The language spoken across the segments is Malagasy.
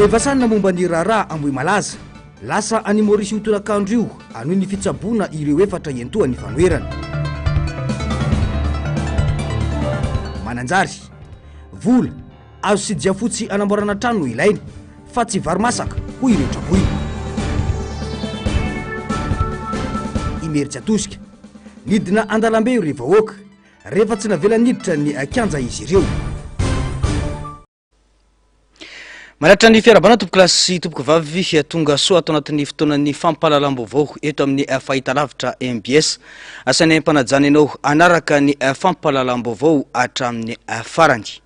Efa sanina momba ny raharaha Ambohimalaza. Lasa any Maurice io tolakandro io hanohy ny fitsaboana ireo efatra iantohan'ny fanoherana. Mananjary. Vola, azo sy jiafotsy hanamboarana trano no ilaina, fa tsy vary masaka, hoy ireo traboina. Imerintsiatosika. Nidina an-dalambe ireo vahoaka, rehefa tsy navela niditra ny kianja izy ireo. Manatitra ny fiarahabana tompokolahy sy tompokovavy tonga soa ato anatin'ny fotoanan'ny fampahalalam-baovao eto amin'ny fahitalavitra mbs. Asainay am-panajana ianao hanaraka ny fampahalalam-baovao hatramin'ny farany.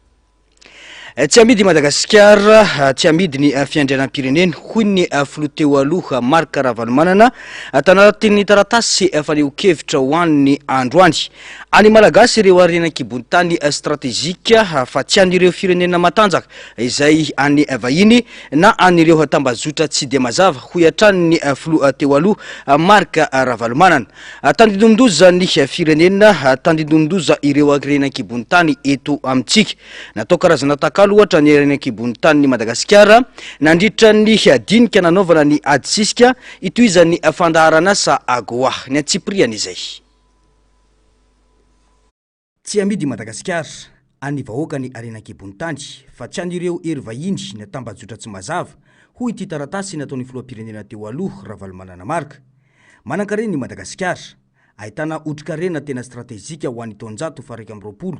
Tsy amidy i Madagasikara, tsy amidy ny fiandrianam-pirenena, hoy ny filoha teo aloha Marc Ravalomanana tanatin'ny taratasy fanehoan-kevitra ho an'ny androany. An'ny Malagasy ireo harena an-kibon-tany stratejika fa tsy an'ireo firenena matanjaka izay an'ny vahiny na an'ireo tambajotra tsy dia mazava, hoy hatrany ny filoha teo aloha Marc Ravalomanana. Tandindomin-doza ny firenena, tandindomin-doza ireo harena an-kibon-tany eto amintsika. Natao karazana takalo ohatra ny harena an-kibon'ny tanin'i Madagasikara nandritra ny dinika nanaovana ny ady sisika hitohizan'ny fandaharan'asa AGOA. Ny antsipiriany izay. Tsy amidy i Madagasikara, an'ny vahoaka ny harena an-kibon'ny tany, fa tsy an'ireo hery vahiny na tambajotra tsy mazava, hoy ity taratasy nataon'ny filoham-pirenena teo aloha, Ravalomanana Marc. Manankarena i Madagasikara. Ahitana otrikarena tena stratejika ho an'ny taonjato faha-21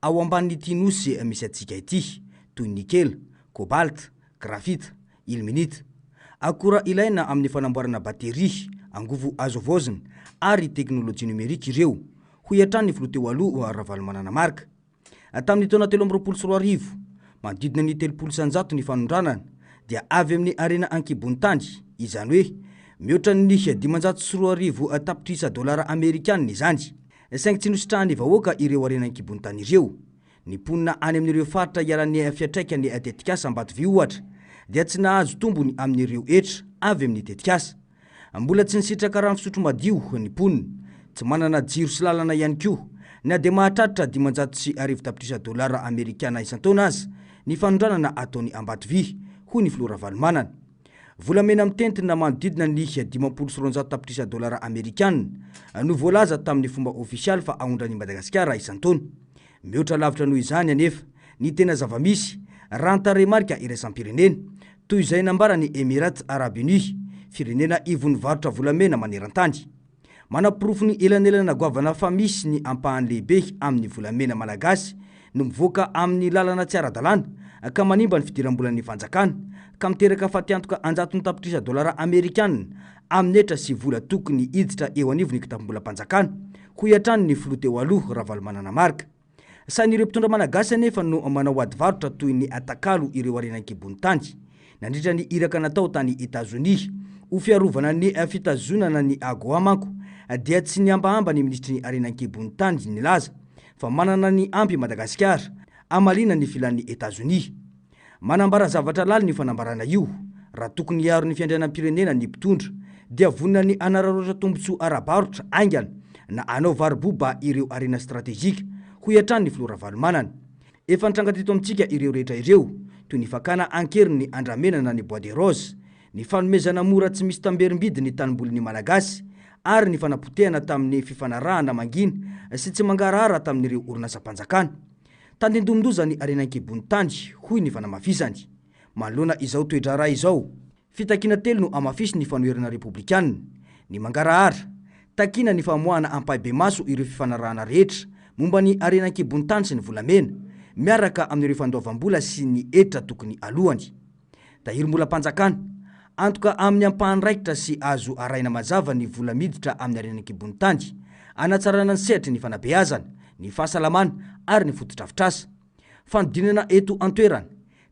ao ambanin'ity nosy misy antsika ity, toy ny nikela, cobalt, grafita, ilminite. Akora ilaina amin'ny fanamboarana bateria, angovo azo havaozina ary teknolojia nomerika ireo, hoy hatrany ny filoha teo aloha Ravalomanana Marc. Tamin'ny taona 2023, manodidina ny 30% ny fanondranana dia avy amin'ny harena an-kibon'ny tany, izany hoe mihoatra ny 2500 tapitrisa dolara amerikanina izany. Saingy tsy nositrahan'ny vahoaka ireo harena an-kibon'ny tany ireo. Ny mponina any amin'ireo faritra iharan'ny fiantraikan'ny tetikasa Ambatovy ohatra dia tsy nahazo tombony amin'ireo hetra avy amin'ny tetikasa. Mbola tsy nisitraka rano fisotro madio ny mponina. Tsy manana jiro sy lalana ihany koa. Na dia mahatratra 1500 tapitrisa dolara amerikana isan-taona aza ny fanondranana ataon'i Ambatovy, hoy ny filoha Ravalomanana. Volamena mitentina manodidina ny 250 tapitrisa dolara amerikana no voalaza tamin'ny fomba ofisialy fa aondran'i Madagasikara isan-taona. Mihoatra lavitra noho izany anefa ny tena zava-misy raha ny tarehimarika iraisam-pirenena, toy izay nambaran'i Emirats Arabes Unis, firenena ivon'ny varotra volamena maneran-tany. Manaporofo ny elanelana goavana fa misy ny ampahany lehibe amin'ny volamena malagasy no mivoaka amin'ny lalana tsy ara-dalàna ka manimba ny fidiram-bolan'ny fanjakana, ka miteraka fatiantoka an-jatony tapitrisa dolara amerikana amin'ny hetra sy vola tokony hiditra eo anivon'ny kitapom-bolam-panjakana, hoy hatrany ny filoha teo aloha, Ravalomanana Marc. Sahin'ireo mpitondra malagasy anefa no manao ady varotra toy ny atakalo ireo harena an-kibon'ny tany. Nandritra ny iraka natao tany Etazonia ho fiarovana ny fitazonana ny AGOA manko dia tsy nihambahamba ny minisitry ny harena an-kibon'ny tany nilaza fa manana ny ampy i Madagasikara hamaliana ny filan'i Etazonia. Manambara zavatra lalina io fanambarana io. Raha tokony hiaro ny fiandrianam-pirenena ny mpitondra, dia vonona ny hanararaotra tombontsoa ara-barotra haingana na hanao varoboba ireo harena stratejika, hoy hatrany ny filoha Ravalomanana. Efa nitranga teto amintsika ireo rehetra ireo, toy ny fakana an-keriny ny andramena na ny bois de rose, ny fanomezana mora tsy misy tamberim-bidy ny tanimbolin'ny Malagasy, ary ny fanapotehana tamin'ny fifanarahana mangina sy tsy mangarahara tamin'ireo orinasam-panjakana. Tandindomin-doza ny harena an-kibon'ny tany, hoy ny fanamafisany. Manoloana izao toe-draharaha izao, fitakiana telo no hamafisin'ny fanoherana repoblikanina, ny mangarahara, takiana ny famoahana ampahibemaso ireo fifanarahana rehetra momba ny harena an-kibon'ny tany sy ny volamena, miaraka amin'ireo fandoavam-bola sy ny hetra tokony alohany. Tahirim-bolam-panjakana, antoka amin'ny ampahany raikitra sy azo arahina mazava ny vola miditra amin'ny harena an-kibon'ny tany, hanatsarana ny sehatry ny fanabeazana, ny fahasalamana ary ny fotodrafitrasa. Fanodinana eto an-toerana,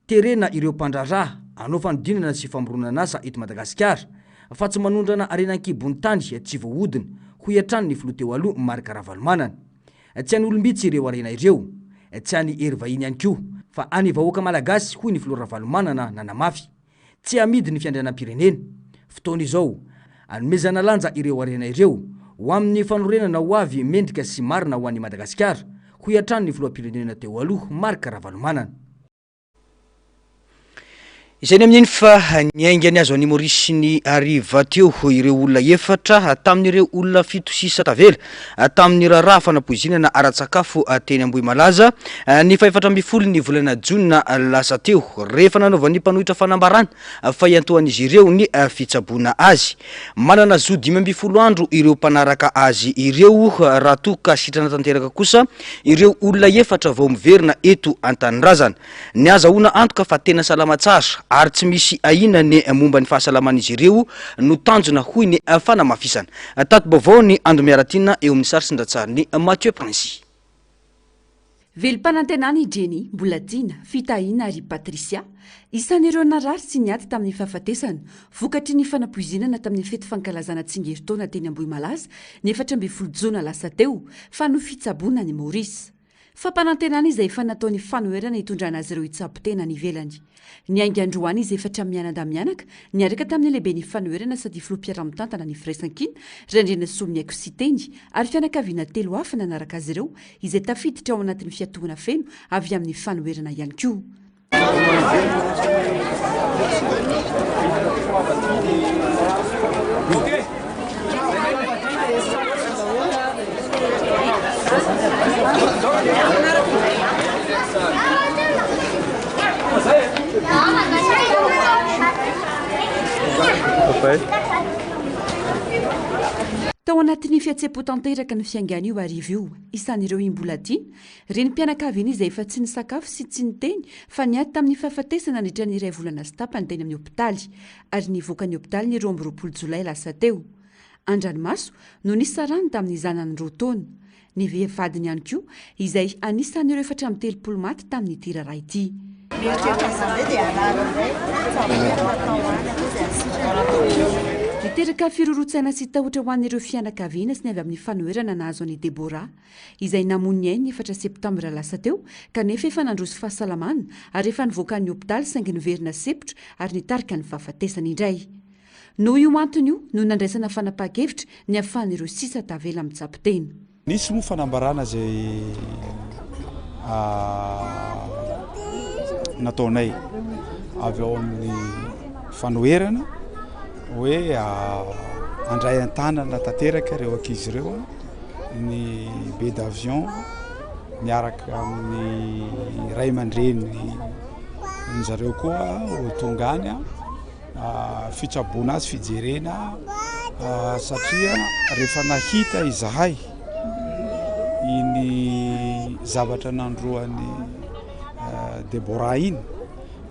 terena ireo mpandraharaha hanao fanodinana sy famoronan'asa eto Madagasikara fa tsy manondrana harena an-kibon'ny tany tsy voahodina, hoy hatrany ny filoha teo aloha Marc Ravalomanana. Tsy an'olom-bitsy ireo harena ireo, tsy an'ny hery vahiny ihany koa, fa an'ny vahoaka malagasy, hoy ny filoha Ravalomanana nanamafy. Tsy hamidy ny fiandrianam-pirenena. Fotoana izao, hanomezana lanja ireo harena ireo, ho amin'ny fanorenana ho avy mendrika sy marina ho an'i Madagasikara, hoy hatrany ny filoham-pirenena teo aloha, Marc Ravalomanana. Izay ny amin'iny fa niainga nihazo an'i Maurice ny hariva teo ireo olona efatra tamin'ireo olona fito sisa tavela tamin'ny raharaha fanapoizinana ara-tsakafo teny Ambohimalaza ny fahefatra ambin'ny folo ny volana jona lasa teo rehefa nanaovan'ny mpanohitra fanambarana fa hiantohan'izy ireo ny fitsaboana azy. Manana zo 15 andro ireo mpanaraka azy ireo raha toa ka sitrana tanteraka kosa ireo olona efatra vao miverina eto an-tanindrazana. Ny ahazahoana antoka fa tena salama tsara ary tsy misy ahiana ny momba ny fahasalaman'izy ireo no tanjona hoy ny fanamafisana. Tati-baovao ny Ando Miaratiana eo amin'ny sary sy ny ratsarin'i Mathieu Princy. Velom-panantenana i Jenny, Mbolatiana, Fitahiana ary Patricia, isan'ireo narary sy niady tamin'ny fahafatesana vokatry ny fanapoizinana tamin'ny fety fankalazana tsingerin-taona teny Ambohimalaza ny 14 jona lasa teo fa noho fitsaboana any Maurice. Fampanantenana izay efa nataon'ny fanoherana hitondrana azy ireo hitsabo tena any ivelany. Niainga androany izy efatra mianadahy mianaka niaraka tamin'ny lehiben'ny fanoherana sady filoha mpiara-mitantana ny Firaisankina, Randrianasoloniaiko Siteny, ary fianakaviana telo hafa nanaraka azy ireo izay tafiditra ao anatin'ny fiatoana feno avy amin'ny fanoherana ihany koa. Tao anatin'ny fihetseham-po tanteraka ny fiaingàna io hariva io, isan'ireo i Mbolatiana, Renim-pianakaviana izay efa tsy nisakafo sy tsy niteny fa niady tamin'ny fahafatesana nandritra ny iray volana sy tapany teny amin'ny hopitaly ary nivoaka ny hopitaly ny 22 jolay lasa teo. An-dranomaso no nisarahany tamin'ny zanany roa taona. Ny vadiny ihany koa izay anisan'ireo 34 maty tamin'ity raharaha ity. Niteraka firoroan-tsaina sy tahotra ho an'ireo fianakaviana sy ny avy amin'ny fanoherana nahazo an'i Deborah izay namoy ny ainy ny efatra septambra lasa teo kanefa efa nandroso fahasalamana ary efa nivoaka ny hopitaly saingy niverina sempotra ary nitarika ny fahafatesany indray. Noho io antony io no nandraisana fanapahan-kevitra ny hahafahan'ireo sisa tavela mitsabo tena. Nisy moa fanambarana izay nataonay avy ao amin'ny fanoherana hoe handray an-tanana tanteraka ireo ankizy ireo. ny billet d'avion miaraka amin'ny ray aman-dreny zareo koa ho tonga any an, fitsaboana azy, fijerena satria rehefa nahita izahay iny zavatra nandroan'i Deborah iny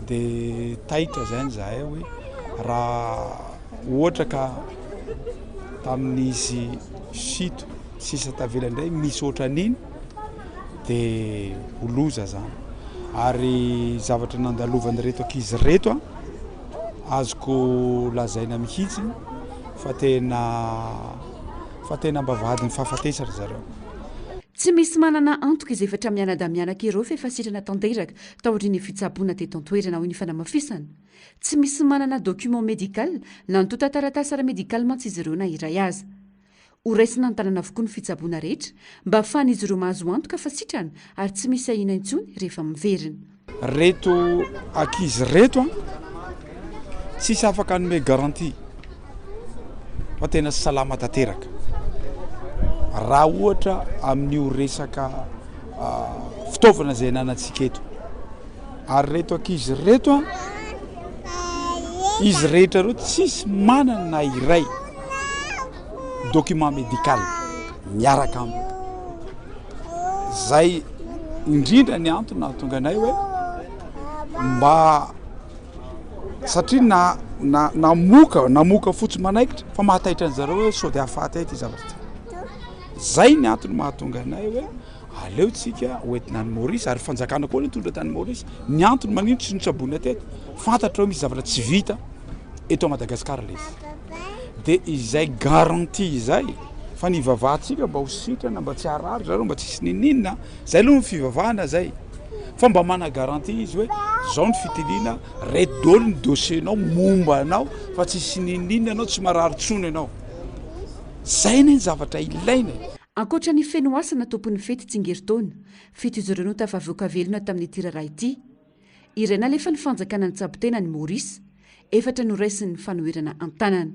de taitra zany izahay hoe raha ohatra ka tamin'izy fito sisa tavela indray misy ohatran'iny de ho loza zany ary zavatra nandalovan'ireto ankizy ireto an azoko lazaina mihitsy fa tena fa tena ambavahadin'ny fahafatesana zareo. Tsy misy manana antoka izy efatra mianadahy mianaka ireo fa efa sitrana tanteraka taorian'ny fitsaboana teto an-toerana, hoy ny fanamafisana. Tsy misy manana document médical na antontan-taratasy ara-medikaly mantsy izy ireo na iray aza. Ho raisina an-tanana avokoa ny fitsaboana rehetra mba ahafahan'izy ireo mahazo antoka fa sitrana ary tsy misy ahiana intsony rehefa miverina. Reto ankizy reto an, tsisy afaka hanome garantie fa tena salama tanteraka. Raha ohatra amin'io resaka fitaovana izay ananantsika eto. Ary reto ankizy reto an, izy rehetra reo tsisy manana na iray document médical miaraka aminy. Zay indrindra ny antony nahatonga anay hoe mba satria na na namoka namoka fotsy manaikitra fa mahataitra an zareo hoe sao de hahafaty ahy ity zavatra ity. Zay ny antony mahatonga anay hoe Aleo tsika ho entina any Maurice ary fanjakana koa nitondra tany Maurice. Ny antony manino tsy notsaboina teto? Fantatra hoe misy zavatra tsy vita eto Madagascar le izy. De izay garantie izay fa ny hivavahantsika mba ho sitrana, mba tsy harary zareo, mba tsisy niniana. Zay aloha ny fivavahana zay. Fa mba mana garantie izy hoe zao ny fitiliana, reto daholo ny dossier-nao momba anao fa tsisy niniana ianao, tsy marary intsony ianao. Zay anie ny zavatra ilaina e. Ankoatra ny Fenohasina tompon'ny fety tsingerin-taona, fito izy ireo no tafavoaka velona tamin'ity raharaha ity. Iray nalefan'ny fanjakana nitsabo tena any Maurice, efatra noraisin'ny fanoherana an-tanana.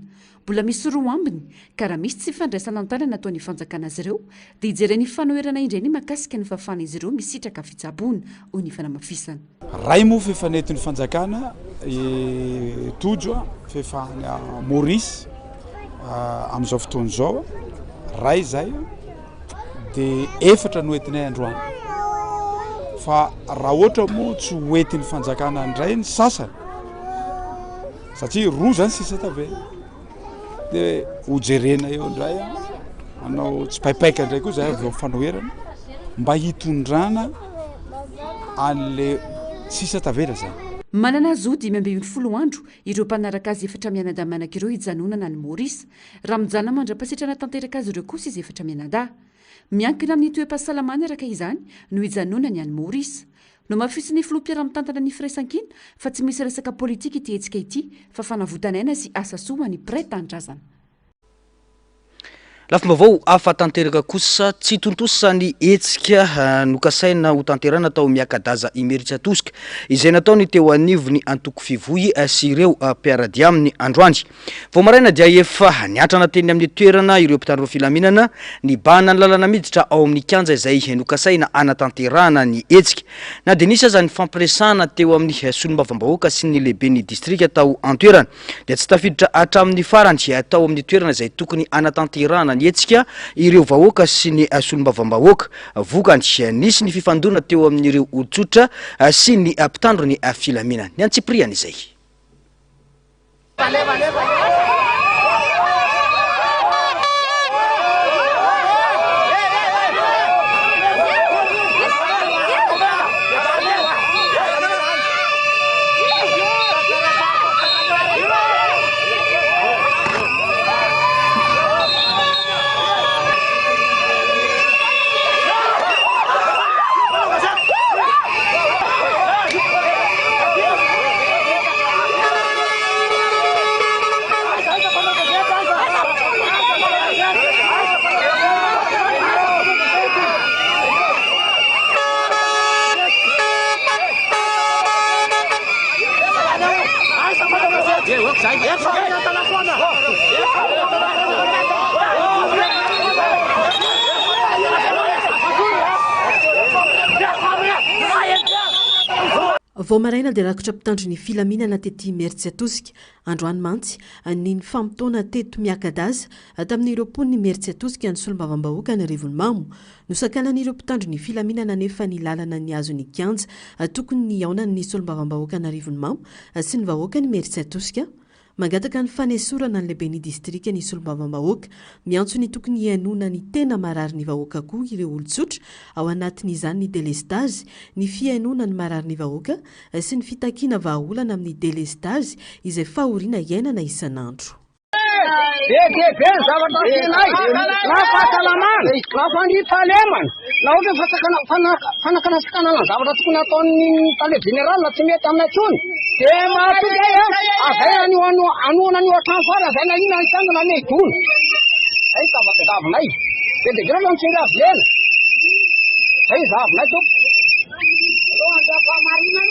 Mbola misy roa ambiny, ka raha misy tsy fandraisana an-tanana ataon'ny fanjakana azy ireo, dia hijeren'ny fanoherana indray ny mahakasika ny fahafahan'izy ireo misitraka fitsaboana, hoy ny fanamafisana. Ray moa f'efa nentin'ny fanjakana i Tojo f'efa any Maurice amin'izao fotoana izao, ray izay. dia efatra no entinay androany fa raha ohatra moa tsy ho entin'ny fanjakana indray ny sasany satria roa zany sisa tavela dia hojerena eo indray a manao tsipaipaika indray koa zay avy eo fanoherana mba hitondrana an'le sisa tavela zany. Manana zo 15 andro ireo mpanaraka azy efatra mianadahy manaka ireo hijanonana any Maurice Raha mijanona mandra-pasitrana tanteraka azy ireo kosa izy efatra mianadahy. Miankina amin'ny toe-pahasalamany araka izany no hijanonany any Maurice. Nomafisin'ny filoha mpiara-mitantana ny Firaisankina fa tsy misy resaka politika ity hetsika ity fa fanavotan'aina sy asa soa ho an'ny mpiray tanindrazana. Lafim-baovao hafa tanteraka kosa, tsy tontosa ny hetsika nokasaina hotanterahina tao Miakadaza Imerintsiatosika, izay nataony teo anivon'ny antoko Fivoy sy ireo mpiara-dia aminy androany. Vao maraina dia efa niantrana teny amin'ny toerana ireo mpitandro filaminana nibahana ny lalana miditra ao amin'ny kianja izay nokasaina hanatanterahana ny hetsika. Na dia nisy aza ny fampiresahana teo amin'ny solombavambahoaka sy ny lehiben'ny distrika tao an-toerana dia tsy tafiditra hatramin'ny farany tao amin'ny toerana izay tokony hanatanterahana ny hetsika ireo vahoaka sy ny solombavambahoaka. Vokany, nisy ny fifandonana teo amin'ireo olon-tsotra sy ny mpitandro ny filaminana. Ny antsipiriany izay. Vao maraina dia rakotra mpitandro ny filaminana tety Imerintsiatosika. Androany mantsy ny nifamotoana teto Miakadaza tamin'ireo mponin'Imerintsiatosika ny solombavambahoaka Nirivonimamo. Nosakanan'ireo mpitandro ny filaminana anefa ny lalana nihazo ny kianja tokony nihaonan'ny solombavambahoaka Nirivonimamo sy ny vahoakan'Imerintsiatosika. Mangataka ny fanesorana ny lehiben'ny distrika ny solombavambahoaka. Miantso ny tokony hihainoana ny tena marary ny vahoaka koa ireo olon-tsotra, ao anatin'izany ny delestazy, ny fihainoana ny marary ny vahoaka sy ny fitakiana vahaolana amin'ny delestazy izay fahoriana iainana isan'andro. Be dia be ny zavatra tianay, na fahasalamana, na fandriampahalemana, na ohatra hoe fanakanasakanana ny zavatra tokony hataon'ny tale général tsy mety aminay intsony. Dia mahatoky ahy a, avy anio hanohana an'io hatramin'ny farany izay na inona hitranga na inona hidona. Izay ny zavatra tadiavinay. Be dia be loatra ny tsindry hazo lena. Izay ny zavinay tompoko.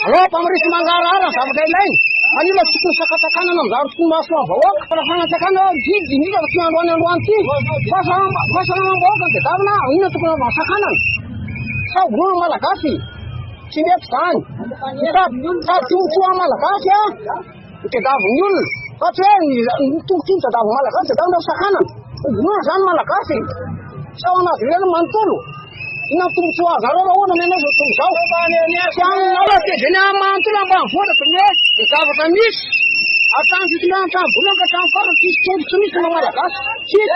Aleo ampamarisy mangarahara ny zavatra ilaina. Fa ny olona tsy tokony sakatsakanana amin'ny zavatra tokony mahasoa ny vahoaka. Raha fanatsakana didy indrindra fa tsy androany androany ity. Fahasalamam-bahoaka no tadiavina, inona tokony anaovana sakanana? Sao vonoina ny Malagasy? Tsy mety izany. Mitady tombontsoa amin'ny Malagasy a, ny tadiavin'ny olona. Fa tsy hoe ny tombontsoa no tadiavin'ny Malagasy, tadiavina ho sakanana. Ho vonoina izany ny Malagasy. Sao hanazy ireny manontolo. Inona ny tombontsoa azonareo raha ohatra ny anao izao tontolo izao? Tsy aminareo tezeny amin'ny manontolo ambanivohitra dia ny hoe ny zavatra misy hatramin'ny fitondrana hatramin'ny voalohany ka hatramin'ny farany tsisy tombontsoa mihitsy ny Malagasy. Tsisy.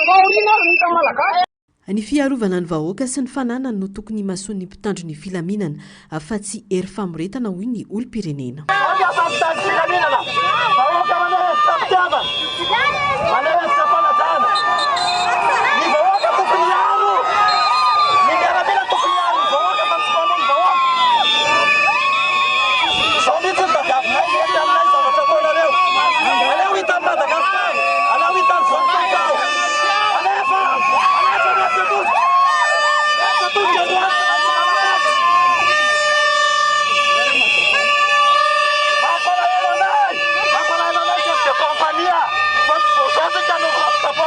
Fahoriana ary no hitan'ny Malagasy. Ny fiarovana ny vahoaka sy ny fananany no tokony himasoan'ny mpitandro ny filaminana fa tsy hery famoretana hoy ny olom-pirenena. Mampiasa mpitandro filaminana, vahoaka maneho hevitra am-pitiavana, maneho hevitra am-panajana. Ny vahoaka tokony hiaro, ny miaramila tokony hiaro ny vahoaka fa tsy mpamono vahoaka. Izao mihitsy no tadiavinay, mety aminay ny zavatra ataonareo. Aleo hitan'i Madagasikara, aleo hitan'izao tontolo izao. Alefa, alefa mieritreritra. Mieritreritra androany fa tsy manakaiky.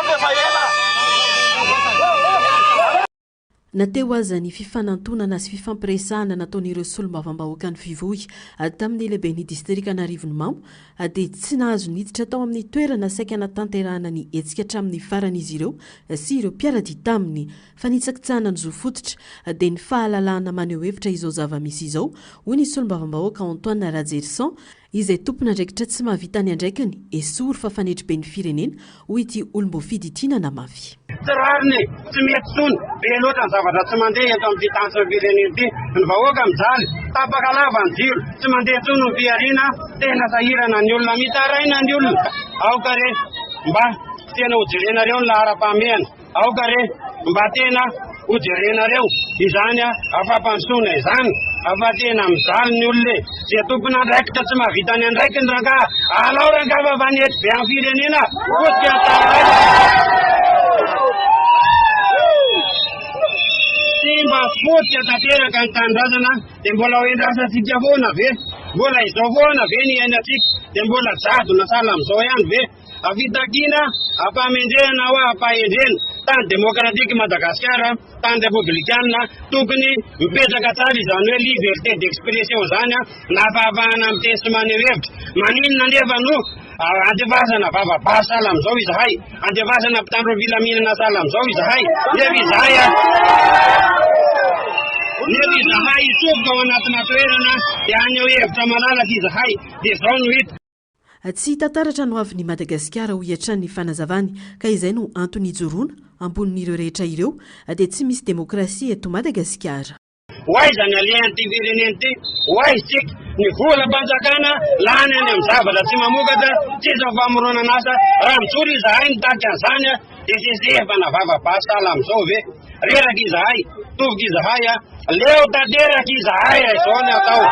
fa efa ela. Na teo aza ny fifanantonana sy fifampiresahana nataon'ireo solombavambahoakan'ny Fivoy tamin'ny lehiben'ny distrikan'Arivonimamo dia tsy nahazo niditra tao amin'ny toerana saika hanatanterahana ny hetsika hatramin'ny farany izy ireo sy ireo mpiara-dia taminy. Fanitsakitsahana ny zo fototra dia ny fahalalahana maneho hevitra izao zava-misy izao, hoy ny solombavambahoaka Antoine Rajerison, Izay tompon'andraikitra tsy mahavita ny andraikiny, esory fa fanetriben'ny firenena, hoy ity olom-boafidy ity nanamafy. Tsy rariny e! Tsy mety intsony! Be loatra ny zavatra tsy mandeha eto amin'ity tany sy ny firenena ity. Ny vahoaka mijaly, tapaka lava ny jiro, tsy mandeha intsony ny fihariana, tena sahirana ny olona, mitaraina ny olona. Aoka re mba tena hojerenareo ny laharam-pahamehana. Aoka re mba tena ho jerenareo izany fampandrosoana izany fa tena mijaly ny olona e! Ze tompon'andraikitra tsy mahavita ny andraikiny rangaha alao rangaha fa fanetry be amin'ny firenena potika ny tanindrazana. Tsy mba potika tanteraka ny tanindrazana dia mbola ho endrasantsika foana ve? Mbola izao foana ve ny iainantsika? Dia mbola jadona sahala amin'izao ihany ve? Fitakiana ampahamendrehana ho ampahendrena, tany demokratika Madagasikara, tany repoblikana, tokony mipetraka tsara izany hoe liberté d'expression izany na fahafahana miteny sy maneho hevitra. Maninona anefa no andefasana vava basy sahala amin'izao izahay, andefasana mpitandro ny filaminana sahala amin'izao izahay, nefa izahay nefa izahay hitsofoka ao anatina toerana dia haneho hevitra malalaka izahay, dia izao no hita. Tsy hita taratra ny hoavin'i Madagasikara, hoy hatrany ny fanazavany, ka izay no antony ijoroana, ambonin'ireo rehetra ireo, dia tsy misy demokrasia eto Madagasikara. Ho aiza ny alehan'ity firenena ity? Ho aiza isika? Ny volam-panjakana lany any amin'ny zavatra tsy mamokatra, tsy iza famoronana asa. Raha mijoro izahay mitaky an'izany dia sesehana vava basy sahala amin'izao ve? Reraka izahay, tovoka izahay, leo tanteraka izahay raha izao ny atao.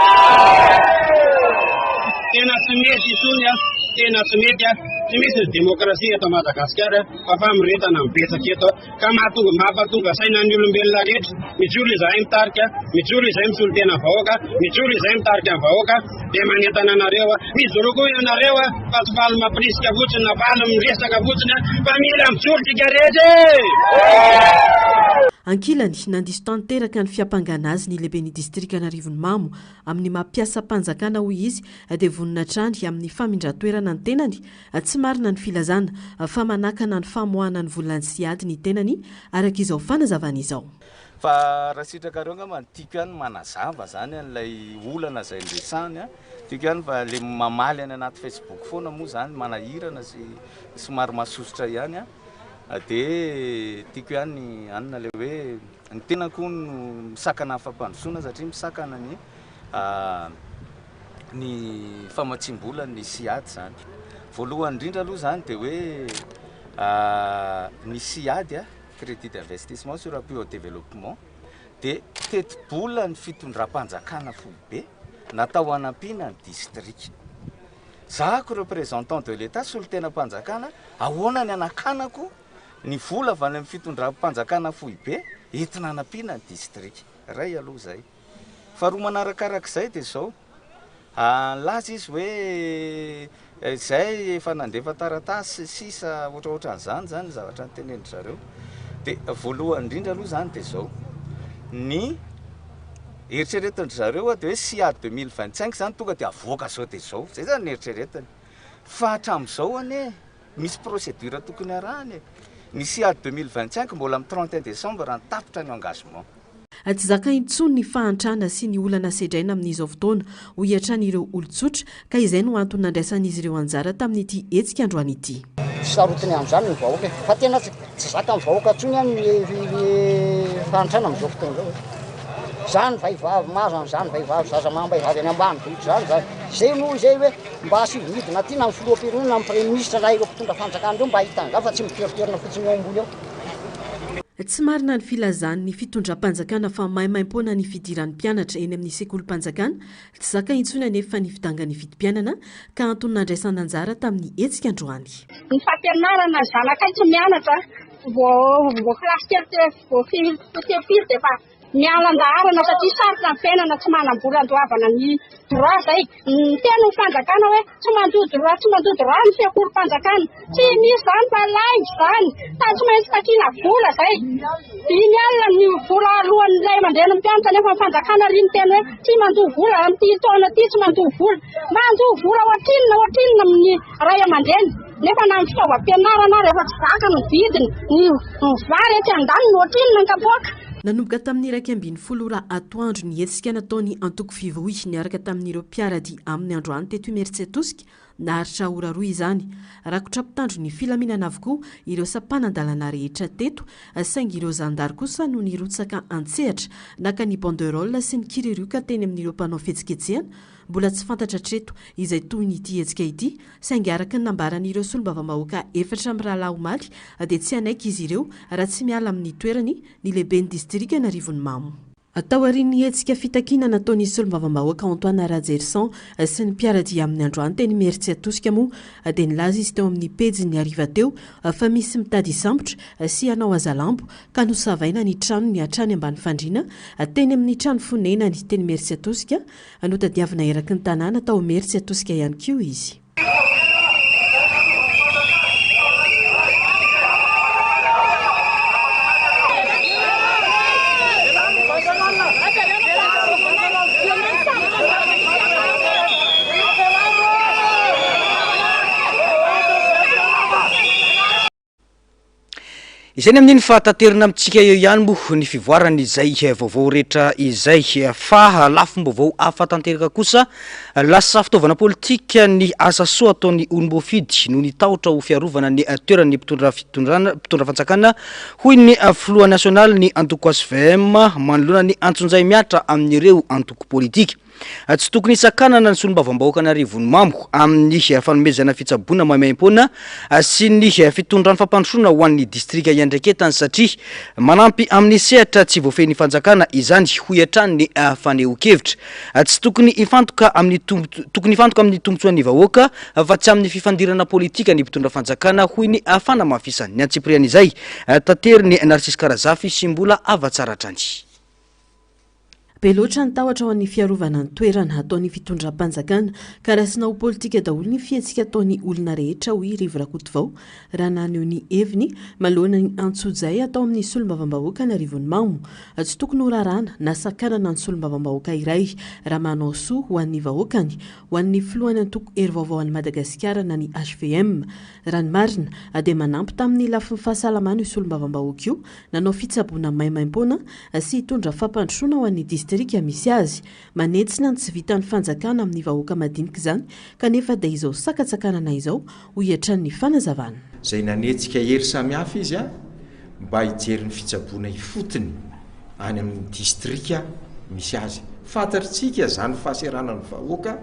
Tena tsy mety intsony, tena tsy mety, tsy misy ny demokrasia eto Madagasikara fa famoretana no betsaka eto ka mahatonga mampatonga saina ny olombelona rehetra. Mijoro izahay mitarika, mijoro izahay misolo tena vahoaka, mijoro izahay mitarika ny vahoaka dia manentana anareo, mijoro koa ianareo fa tsy faly mampirisika fotsiny na faly miresaka fotsiny fa mila mijoro tsika rehetra e! Ankilany, nandiso tanteraka ny fiampangana azy ny lehiben'ny distrikan'Arivonimamo. Amin'ny maha mpiasam-panjakana, hoy izy, dia vonona hatrany amin'ny famindran-toerana ny tenany. Tsy marina ny filazana fa manakana ny famoahana ny volan'ny Ciad ny tenany, araka izao fanazavana izao. Fa raha sitrakareo angamba ny tiako ihany manazava zany an'ilay olana izay noresahiny an, tiako ihany fa le mamaly any anaty facebook foana moa zany manahirana sy somary mahasosotra ihany an, de tiako ihany anona le hoe ny tenako hono no misakana ny fampandrosoana satria misakana ny ny famatsiam-bola ny Ciad zany. Voalohany indrindra aloha zany de hoe ny Ciad an, Crédit d'investissement sur appui au développement, dia tetibolan'ny fitondram-panjakana foibe natao hanampiana ny distrika. Zahako représentant de l'Etat, solontenam-panjakana, ahoana ny hanakanako ny vola avy any amin'ny fitondram-panjakana foibe entina hanampiana ny distrika. Iray aloha izay. Faharoa manarakarak'izay dia izao, Nilaza izy hoe izay efa nandefa taratasy sy sisa ohatraohatran'izany izany ny zavatra notenenin-dry zareo. Dia voalohany indrindra aloha izany dia izao, ny eritreretin-dry zareo dia hoe SIAD 2025 izany tonga dia avoaka izao dia izao, izay izany ny eritreretiny. Fa hatramin'izao anie misy procédure tokony arahana e. Ny SIAD 2025 mbola amin'ny 31 décembre no tapitra ny engagement. Tsy zaka intsony ny fahantrana sy ny olana sedraina amin'izao fotoana, hoy hatrany ireo olon-tsotra, ka izay no antony nandraisan'izy ireo anjara tamin'ity hetsika androany ity. Tsy sarotiny amin'izany ny vahoaka e! Fa tena tsy zakan'ny vahoaka intsony ny fahantrana amin'izao fotoana izao e! Izany vehivavy mahazo an'izany vehivavy zaza amam-behivavy any ambanivohitra izany izany. Izay no izay hoe mba asivo midina aty na ny filoham-pirenena na ny praiminisitra na ireo mpitondra fanjakana ireo mba hahita an'izany fa tsy mitoeritoerina fotsiny eo ambony eo. Tsy marina ny filazan'ny fitondram-panjakana fa maimaimpoana ny fidiran'ny mpianatra eny amin'ny sekolim-panjakana, tsy zaka intsony anefa ny fidangan'ny vidim-piainana ka antony nandraisana anjara tamin'ny hetsika androany. Ny fampianarana ny zanakay tsy mianatra, vao vao kilasy kely teo vao firy telo firy dia efa. miala an-daharana satria sarotra ny fiainana, tsy manam-bola andoavana ny droit zay. Miteny ny fanjakana hoe tsy mandoa droit, tsy mandoa droit ny sekolim-panjakana. Tsy misy izany fa lainga izany. Fa tsy maintsy takiana vola zay. 50 ny vola alohan'ny ray aman-drenin'ny mpianatra nefa ny fanjakana ary miteny hoe tsy mandoa vola amin'ity taona ity, tsy mandoa vola. Mandoa vola ohatrinona ohatrinona amin'ny ray aman-dreny nefa na ny fitaovam-pianarana ary efa tsy zaka ny vidiny, ny vary etsy andaniny ohatrinona ny kapoaka. Nanomboka tamin'ny 11 ora atoandro ny hetsika nataon'ny antoko Fivoy niaraka tamin'ireo mpiara-dia aminy androany teto Imerintsiatosika. Naharitra ora roa izany. Rakotra mpitandro ny filaminana avokoa ireo sampanan-dalana rehetra teto saingy ireo zandary kosa no nirotsaka an-tsehatra naka ny banderole sy ny kiririoka teny amin'ireo mpanao fihetsiketsehana. Mbola tsy fantatra hatreto izay tohin'ity hetsika ity saingy araka ny nambaran'ireo solombavambahoaka efatra mirahalahy omaly dia tsy hanaiky izy ireo raha tsy miala amin'ny toerany ny lehiben'ny distrikan'Arivonimamo. Taorian'ny hetsika fitakiana nataon'ny solombavambahoaka Antoine Rajerison sy ny mpiara-dia aminy androany teny Imerintsiatosika moa dia nilaza izy teo amin'ny pejiny ny hariva teo fa misy mitady hisambotra sy hanao hazalambo ka nosavaina ny tranony hatrany ambany fandriana teny amin'ny trano fonenany teny Imerintsiatosika notadiavina eraky ny tanàna tao Imerintsiatosika ihany koa izy. Izay ny amin'iny fa taterina amintsika eo ihany moa ny fivoaran'izay vaovao rehetra izay fa lafim-baovao hafa tanteraka kosa lasa fitaovana politika ny asa soa ataon'ny olom-boafidy noho ny tahotra ho fiarovana ny toeran'ny mpitondra fitondrana mpitondra fanjakana hoy ny filoha nasionalin'ny antoko HVM manoloana ny antsonjay mihatra amin'ireo antoko politika. Tsy tokony hisakanana ny solombavambahoakan'Arivonimamo amin'ny fanomezana fitsaboana maimaimpoana sy ny fitondrany fampandrosoana ho an'ny distrika iandraiketany satria manampy amin'ny sehatra tsy voafehin'ny fanjakana izany, hoy hatrany ny fanehoan-kevitra. Tsy tokony hifantoka amin'ny tokony hifantoka amin'ny tombontsoan'ny vahoaka fa tsy amin'ny fifandirana politika ny mpitondra fanjakana, hoy ny fanamafisany. Ny antsipirian'izay, taterin'i Narcisse Karazafy sy Mbola Havatsara hatrany. Be loatra ny tahotra ho an'ny fiarovana ny toerana ataon'ny fitondram-panjakana ka raisina ho politika daholo ny fihetsika ataon'ny olona rehetra, hoy i Rivo Rakotovao raha naneho ny heviny manoloana ny antsojay atao amin'ny solombavambahoaka an'Arivonimamo. Tsy tokony ho raràna na sakanana ny solombavambahoaka iray raha manao soa ho an'ny vahoakany, ho an'ny filohan'ny antoko Hery Vaovao an'i Madagasikara na ny hvm. Raha ny marina dia manampy tamin'ny lafiny fahasalamana io solombavambahoaka io nanao fitsaboana maimaimpoana sy hitondra fampandrosoana ho an'ny distrika misy azy. Manentsina ny tsy vitan'ny fanjakana amin'ny vahoaka madinika izany kanefa dia izao sakatsakanana izao, hoy hatrany ny fanazavana. Izay nanetsika hery samihafa izy mba hijery ny fitsaboana ifotony any amin'ny distrika misy azy. Fantatritsika izany fahaseranan'ny vahoaka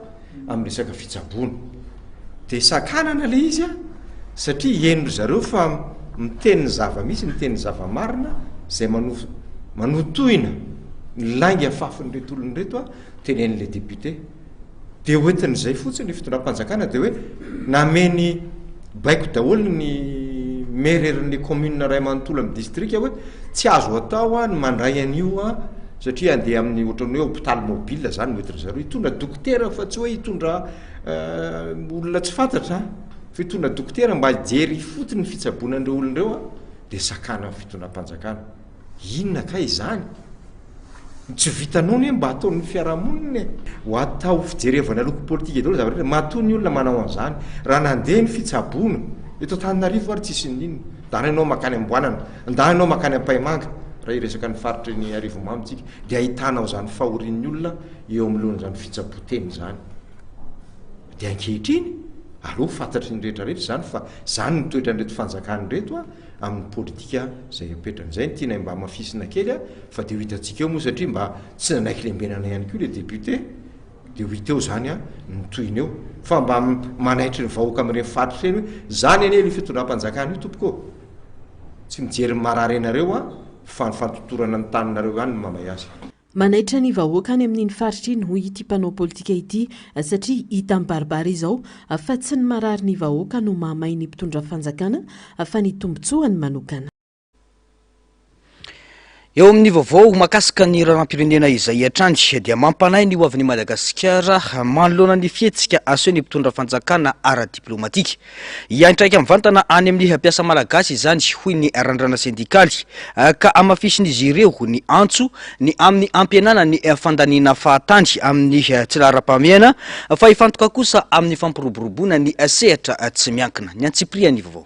amin'ny resaka fitsaboana. Dia sakanana ilay izy an, satria henon-dry zareo fa miteny ny zava-misy, miteny ny zava-marina, izay mano- manotohina ny lainga afafin'ireto olona ireto an, tenenin'ilay député. Dia hoentin'izay fotsiny ny fitondram-panjakana dia hoe nameny baiko daholo ny maire erin'ny commune iray manontolo amin'ny distrika hoe tsy azo atao ny mandray an'io an, satria handeha amin'ny ohatran'ny hoe hôpitaly mobile zany no entin-dry zareo, hitondra dokotera fa tsy hoe hitondra olona tsy fantatra an, fa hitondra dokotera mba hijery ifotony ny fitsaboana an'ireo olona ireo an, dia sakanan'ny fitondram-panjakana. Inona kay izany? Ny tsy vitanao anie mba ataon'ny fiarahamonina e! Ho atao fijerevana loko politika daholo ny zavatra rehetra, matoa ny olona manao an'izany. Raha nandeha ny fitsaboana eto Antananarivo ary tsisy n'inona, ndana ianao mankany Amboanana, ndana ianao mankany Ampahimanga, raha hiresaka ny faritry ny Arivonimamo tsika, dia ahitanao izany fahorian'ny olona eo anoloan'izany fitsaboan-tena izany. Dia ankehitriny, aleo ho fantatry ny rehetra rehetra izany fa izany no toetran'ireto fanjakana ireto a, amin'ny politika izay apetrany. Izay no tianay mba hamafisina kely a, fa dia ho hitantsika eo moa satria mba tsy nanaiky lembenana ihany koa ilay député, dia ho hita eo izany a, ny tohiny eo. Fa mba manaitry ny vahoaka amin'ireny faritra ireny hoe, izany anie ilay fitondram-panjakana io tompoko ô! Tsy mijery ny marary anareo a, fa ny fantotorana ny taninareo ihany no mamay azy. Manaitra ny vahoaka any amin'iny faritra iny, hoy ity mpanao politika ity, satria hita mibaribary izao fa tsy ny marary ny vahoaka no mahamay ny mpitondra fanjakana fa ny tombontsoany manokana. Eo amin'ny vaovao mahakasika ny raharaham-pirenena izay hatrany dia mampanahy ny hoavin'i Madagasikara manoloana ny fihetsika asehon'ny mpitondra fanjakana ara-diplomatika. Hiantraika mivantana any amin'ny mpiasa malagasy izany hoy ny randrana sendikaly ka hamafisin'izy ireo ny antso ny amin'ny hampihenana ny fandaniana fahatany amin'ny tsy laharam-pahamehana fa hifantoka kosa amin'ny fampiroboroboana ny sehatra tsy miankina. Ny antsipirian'ny vaovao.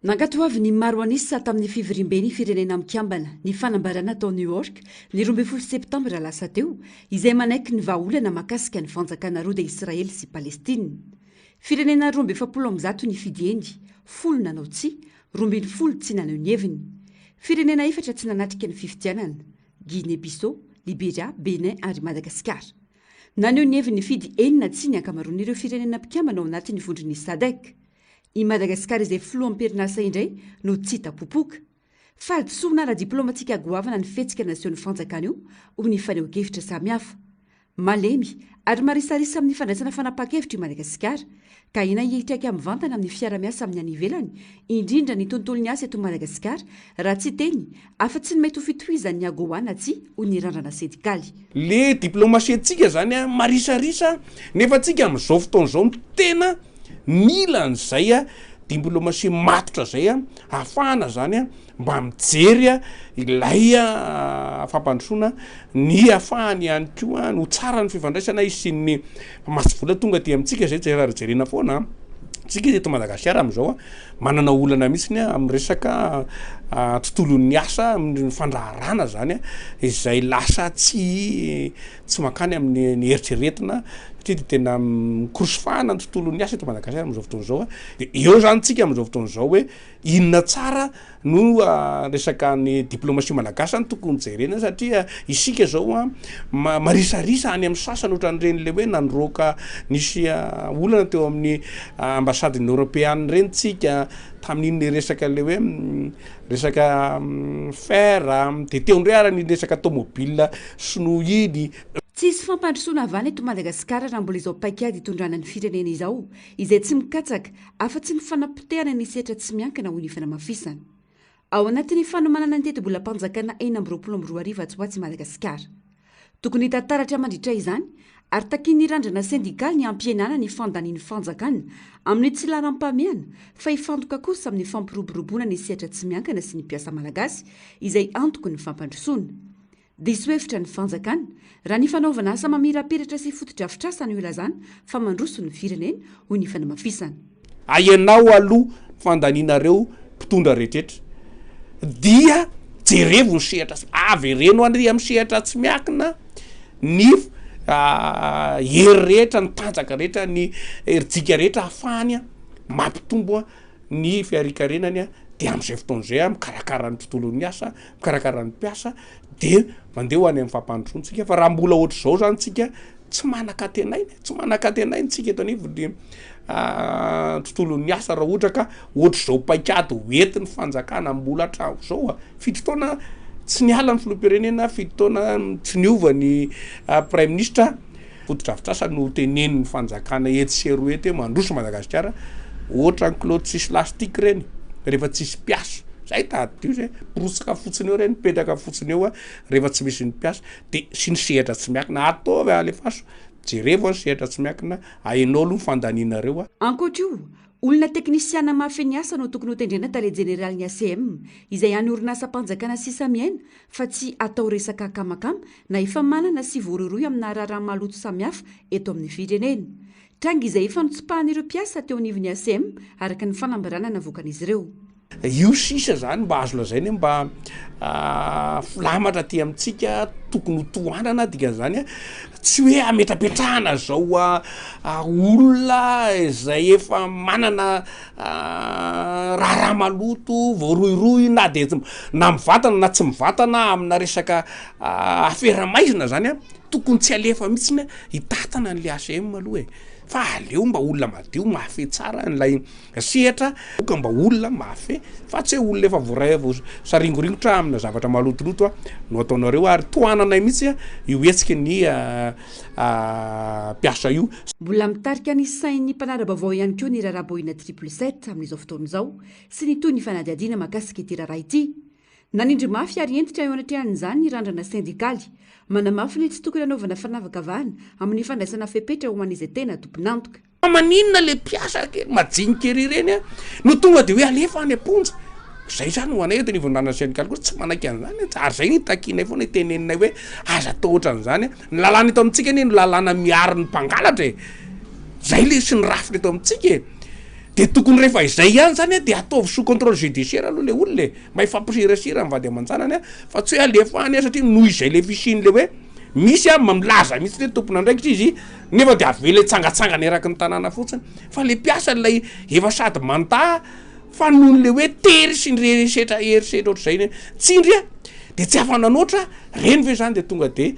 Nankatoavin'ny maro an'isa tamin'ny fivoriamben'ny Firenena Mikambana ny fanambarana tao New York ny 12 septambra lasa teo, izay manaiky ny vahaolana mahakasika ny fanjakana roa dia Israely sy Palestina. Firenena 142 nifidy eny, folo nanao tsia, 12 tsy naneho ny heviny. Firenena efatra tsy nanatrika ny fifidianana, Guinée Bissau, Liberia, Bénin ary Madagasikara. Naneho ny heviny nifidy eny na tsia ny ankamaroan'ireo firenena mpikambana ao anatin'ny vondron'ny Sadec. I Madagasikara izay filoha am-perinasa indray no tsy hita popoka. Fahadisoana ara-diplaomatika goavana ny fihetsika nasehon'ny fanjakana io, hoy ny fanehoan-kevitra samihafa. Malemy ary marisarisa amin'ny fandraisana fanapahan-kevitra i Madagasikara, ka ahiana hiatraika mivantana amin'ny fiara-miasa amin'ny any ivelany, indrindra ny tontolon'ny asa eto Madagasikara, raha tsy hiteny afa-tsy ny mety ho fitohizan'ny AGOA na tsia, hoy ny randrana sendikaly. Le diplomatie-ntsika zany marisarisa nefa tsika amin'izao fotoana izao no tena Mila an'izay diplomatie matotra zay ahafahana zany mba mijery ilay fampandrosoana ny ahafahany ihany koa ho tsara ny fifandraisana hisian'ny mpamatsy vola tonga aty amintsika zay tsy raha jerena foana tsika eto Madagasikara amin'izao manana olana mihitsy amin'ny resaka tontolon'ny asa amin'ny fandraharana zany izay lasa tsy tsy mankany amin'ny ny eritreretina satria dia tena mikorosy fahana ny tontolon'ny asa eto Madagasikara amin'izao fotoana izao a, de eo zany tsika amin'izao fotoana izao hoe inona tsara no resaka ny diplomatie malagasy zany tokony jerena satria isika zao a marisarisa any amin'ny sasany ohatran'ireny le hoe nandroaka nisy olana teo amin'ny ambasade-n'ny eoropeana ireny tsika tamin'iny resaka le hoe resaka fer a, de teo indray ary ny resaka tomobile sinoa iny. Tsy hisy fampandrosoana avy any eto Madagasikara raha mbola izao paikady hitondrana ny firenena izao, izay tsy mikatsaka afa-tsy ny fanapotehana ny sehatra tsy miankina, hoy ny fanamafisana. Ao anatin'ny fanomanana ny tetibolam-panjakana 2026 atsy ho atsy i Madagasikara. Tokony hita taratra mandritra izany ary takian'ny randrana sendikaly ny hampihenana ny fandanian'ny fanjakana amin'ny tsy laharam-pahamehana fa hifantoka kosa amin'ny fampiroboroboana ny sehatra tsy miankina sy ny mpiasa malagasy izay antoky ny fampandrosoana. Diso hevitra ny fanjakana raha ny fanaovana asa mamirapiratra sy fotodrafitrasa no ilazana fa mandroso ny firenena, hoy ny fanamafisana. Ahenao aloha fandanianareo mpitondra rehetrretra dia jerevo ny sehatra avereno any amin'ny sehatra tsy miakina ny hery rehetra ny tanjaka rehetra ny herijika rehetra ahafahany mampitombo ny fiharikarenany dia amin'izay fotoana izay mikarakara ny tontolon'ny asa mikarakara ny mpiasa dia mandeha ho any amin'ny fampandrosoana tsika fa raha mbola ohatr'izao zany tsika tsy manan-katenaina, tsy manan-katenaina tsika eto anivon'ny tontolon'ny asa raha ohatra ka ohatr'izao paikady hoentin'ny fanjakana mbola hatramin'izao a, fito taona tsy niala ny filoham-pirenena, fito taona tsy niova ny praiminisitra, fotodrafitrasa no tenenin'ny fanjakana etsy sy eroa ety hoe mandroso Madagasikara, ohatran'ny kilaoty tsisy lastique ireny rehefa tsisy mpiasa, zay tadidio zay, mirotsaka fotsiny eo ireny, mipetraka fotsiny eo rehefa tsy misy ny mpiasa. De sy ny sehatra tsy miankina, ataovy alefaso, jerevo ny sehatra tsy miankina, ahenao aloha ny fandanianareo a. Ankoatra io, olona teknisiana mahafehy ny asa no tokony hotendrena tale jeneralin'ny ACM, izay hany orinasam-panjakana sisa miaina fa tsy atao resaka akamakama na efa manana sy voarohirohy amina raharaha maloto samihafa eto amin'ny firenena. Tranga izay efa notsipahan'ireo mpiasa teo anivon'ny ACM araka ny fanambarana navoakan'izy ireo. Io sisa zany mba azo lazaina hoe mba filamatra aty amintsika tokony ho tohanana dikan'izany tsy hoe ametrapetrahana zao olona izay efa manana raharaha maloto voarohirohy na de na mivantana na tsy mivantana amina resaka afera maizina zany a, tokony tsy alefa mihitsiny hitantana an'le HCM aloha e, fa aleo mba olona madio mahafehy tsara an'ilay Sehatra ka mba olona mahafehy fa tsy hoe olona efa voaray voasaringoringotra amina zavatra malotoloto no ataonareo ary tohananay mihitsy io hetsiky ny mpiasa io. Mbola mitarika ny sain'ny mpanara-baovao ihany koa ny raharaha Boina Triple Sept amin'izao fotoana izao sy ny tohin'ny fanadihadiana mahakasika ity raharaha ity. Nanindry mafy ary hentitra eo anatrehan'izany ny randrana sendikaly. Manamafy ny tsy tokony hanaovana fanavakavahana amin'ny fandraisana fepetra ho an'izay tena tompon'antoka. Fa maninona le mpiasa kely majinika ery ireny a no tonga de hoe alefa any am-ponja? Zay zany ho anay eto anivon'ny randrana sendikaly koa tsy manaiky an'izany a, ary zay no itakianay foana iteneninay hoe aza atao ohatran'izany a, ny lalàna eto amintsika anie no lalàna miaro ny mpangalatra e, zay le sy ny rafitra eto amintsika e, de tokony rehefa izay ihany zany a de ataovy sous contrôle judiciaire aloha le olona e, mba hifampisirasira ny vady aman-janany a, fa tsy hoe alefa any a satria noho izay le fisian'le hoe misy a milaza mihitsy hoe tompon'andraikitra izy nefa de avela hitsangatsangana eraky ny tanàna fotsiny, fa le mpiasa ilay efa sady manda fa noho le hoe tery sy ny herisetra herisetra ohatr'izay ny tsindry a de tsy afa-nanoatra, reny ve zany de tonga de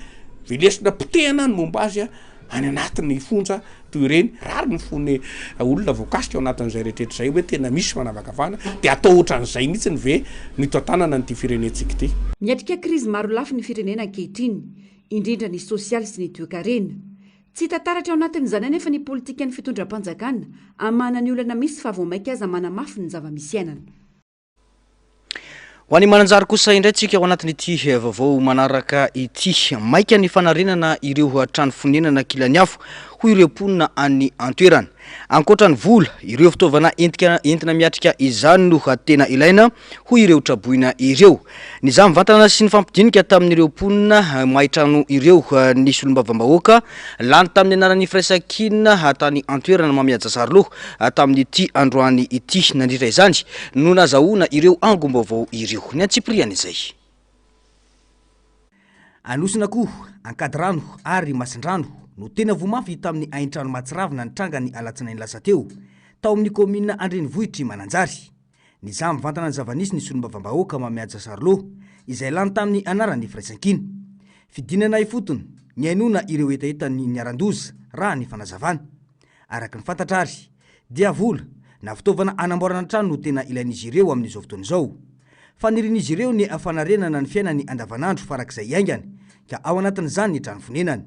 velesina potehana ny momba azy a any anatin'ny fonja toy ireny, rariny ny fon'ny olona voakasika ao anatin'izay rehetrarehetra izay hoe tena misy fanavakavahana, de atao ohatran'izay mihitsiny ve no hitantanana an'ity firenentsika ity. Miatrika krizy marolafy ny firenena ankehitriny, indrindra ny sosialy sy ny toekarena. Tsy hita taratra ao anatin'izany anefa ny politikan'ny fitondram-panjakana hamahana ny olana misy fa vao mainka aza manamafy ny zava-misy iainana. Ho an'i Mananjary kosa indray tsika ao anatin'ity vaovao manaraka ity. Maika ny fanarenana ireo trano fonenana kilan'ny afo, hoy ireo mponina any an-toerana. Ankoatra ny vola, ireo fitaovana entika entina miatrika izany no tena ilaina, hoy ireo traboina ireo. Nizaha mivantana sy nifampidinika tamin'ireo mponina may trano ireo ny solombavambahoaka lany tamin'ny anaran'ny Firaisankina tany an-toerana Mamihaja Sarloha tamin'ity androany ity. Nandritra izany no nazahoana ireo angom-baovao ireo. Ny antsipiriany izay. Anosinakoho, Ankadirano ary Masindrano no tena voa mafy tamin'ny haintrano mahatsiravina nitranga ny alatsinainy lasa teo, tao amin'ny kaominina an-drenivohitr'i Mananjary. Nizaha mivantana ny zava-nisy ny solombavambahoaka Mamihaja Charlot, izay lany tamin'ny anaran'ny Firaisankina. Fidinana ifotony, nihainoana ireo hetahetan'ny niharan-doza, raha ny fanazavana. Araka ny fantatra ary, dia vola, na fitaovana hanamboarana trano no tena ilain'izy ireo amin'izao fotoana izao. Fanirian'izy ireo ny fanarenana ny fiainany andavanandro farak'izay haingana, ka ao anatin'izany ny trano fonenany.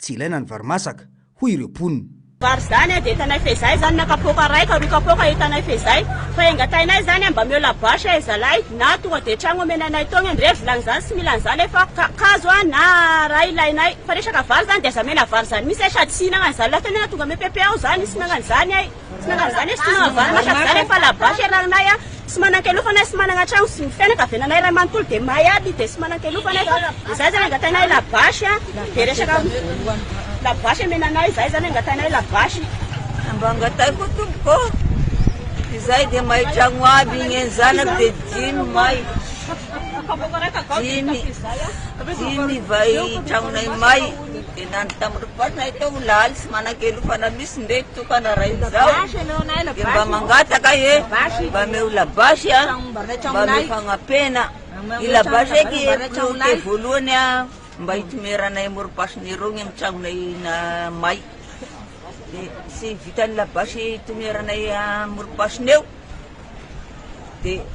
Tsy ilaina ny vary masaka, hoy ireo mponina. Vary zany dia hitanay fehizay zany na kapoaka raika roa kapoaka hitanay fehizay fa engatainay zany mba omeo labasy e zalahy na tonga dia tragno omena anay togny ndre vilagny zany tsy mila anzany e fa kakazo a na raha ilainay fa resaka vary zany dia aza omena vary zany mintsy e sady tsy hihinagna anzany laha tena tonga ame PP ao zany tsy hinagna anzany ay. Tsy nagnano zany e, tsy tonga vary masaka zany e, fa labasy iarahanay a, tsy manan-kelofana sy managna tragno sy ny fianakaviananay iray manontolo dia may aby dia tsy manan-kelofana e, fa izay zany angatahinay labasy a, dia resaka labasy amena anay, izay zany angatahinay labasy. Mba angatahiko tompoko ô, izay dia may tragno aby igny e, ny zanako dia dimy may, dimy, dimy vay tragnonay may. Dia nandry tamin'ny ripaty tao laly tsy manan-kelofana misy ndre tokana ray izao dia mba mangataka e mba ameo labasy a mba ameo fagnapena i labasy eky priorité voalohany a mba hitomeranay morom-pasin'irogny amin'ny tragnonay na may dia tsy vitan'ny labasy hitomeranay morom-pasina eo dia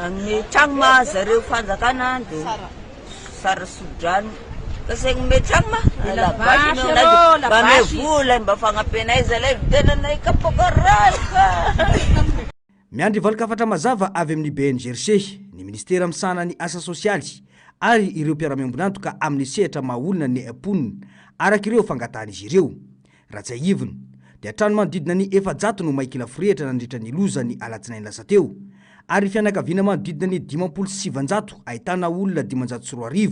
ny tragno ma zareo fanjakana dia Sary sodrano. Kasaigny omeo tragno ma? Labasy omeo anay de mba omeo vola mba fagnampianay zalahy vidiananay kapoaka raika. Miandry valin-kafatra mazava avy amin'ny BNGRC, ny minisitera misahana ny asa sosialy ary ireo mpiara-miombon'antoka amin'ny sehatra maha olona ny mponina, araka ireo fangatahan'izy ireo. Raha tsiahivina, dia trano manodidina ny 400 no may kila forehitra nandritra ny loza ny alatsinainy lasa teo, ary fianakaviana manodidina ny 950 ahitana olona 2500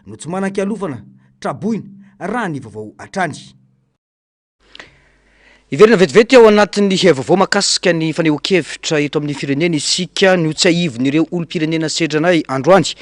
no tsy manan-kialofana, traboina, raha ny vaovao hatrany. Hiverina vetivety ao anatin'ny vaovao mahakasika ny fanehoan-kevitra eto amin'ny firenena isika. Notsiahivin'ireo olom-pirenena sedranay androany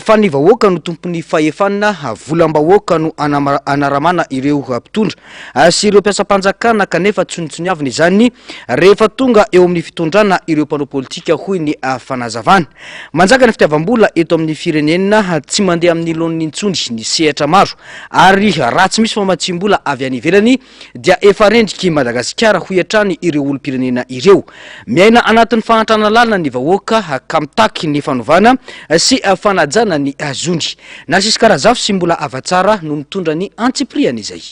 fa ny vahoaka no tompon'ny fahefana, volam-bahoaka no anaramana ireo mpitondra sy ireo mpiasam-panjakana kanefa tsonitsoniavina izany rehefa tonga eo amin'ny fitondrana ireo mpanao politika hoy ny fanazavana. Manjaka ny fitiavam-bola eto amin'ny firenena, tsy mandeha amin'ny laoniny intsony ny sehatra maro ary raha tsy misy famatsiam-bola avy any ivelany dia efa rendrik'i Madagasikara, hoy hatrany ireo olom-pirenena ireo. Miaina anatin'ny fahantrana lalina ny vahoaka ka mitaky ny fanovana sy fanajana ny zony. Narcisque Razafy sy Mbola Havatsara no nitondra ny antsipiriany izay.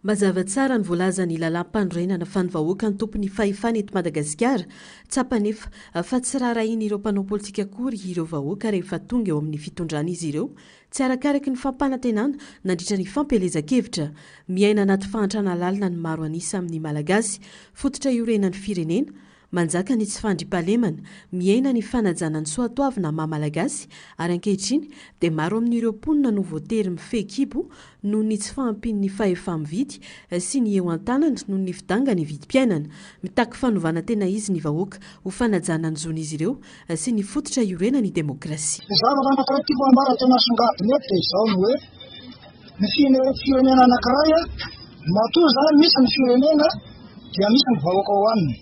Mazava tsara ny voalazan'ny lalàmpanorenana fa ny vahoaka no tompon'ny fahefana eto Madagasikara. Tsapa anefa fa tsy raharahian'ireo mpanao politika akory ireo vahoaka rehefa tonga eo amin'ny fitondrana izy ireo. Tsy arakaraky ny fampanantenana nandritra ny fampielezan-kevitra. Miaina anaty fahantrana lalina ny maro an'isa amin'ny Malagasy. Fototra iorenan'ny firenena. Manjaka ny tsy fandriampahalemana, mihena ny fanajana ny soatoavina maha Malagasy ary ankehitriny dia maro amin'ireo mponina no voatery mifehy kibo noho ny tsy fahampian'ny fahefa-mividy sy ny eo an-tanana noho ny fidangan'ny vidim-piainana. Mitaky fanovana tena izy ny vahoaka ho fanajana ny zon'izy ireo sy ny fototra iorenan'ny demokrasia. Ny zavatra anankiray tiako hambara tena asongadina eto dia izao ny hoe, ny firenena anankiray matoa izany misy ny firenena dia misy ny vahoaka ao aminy.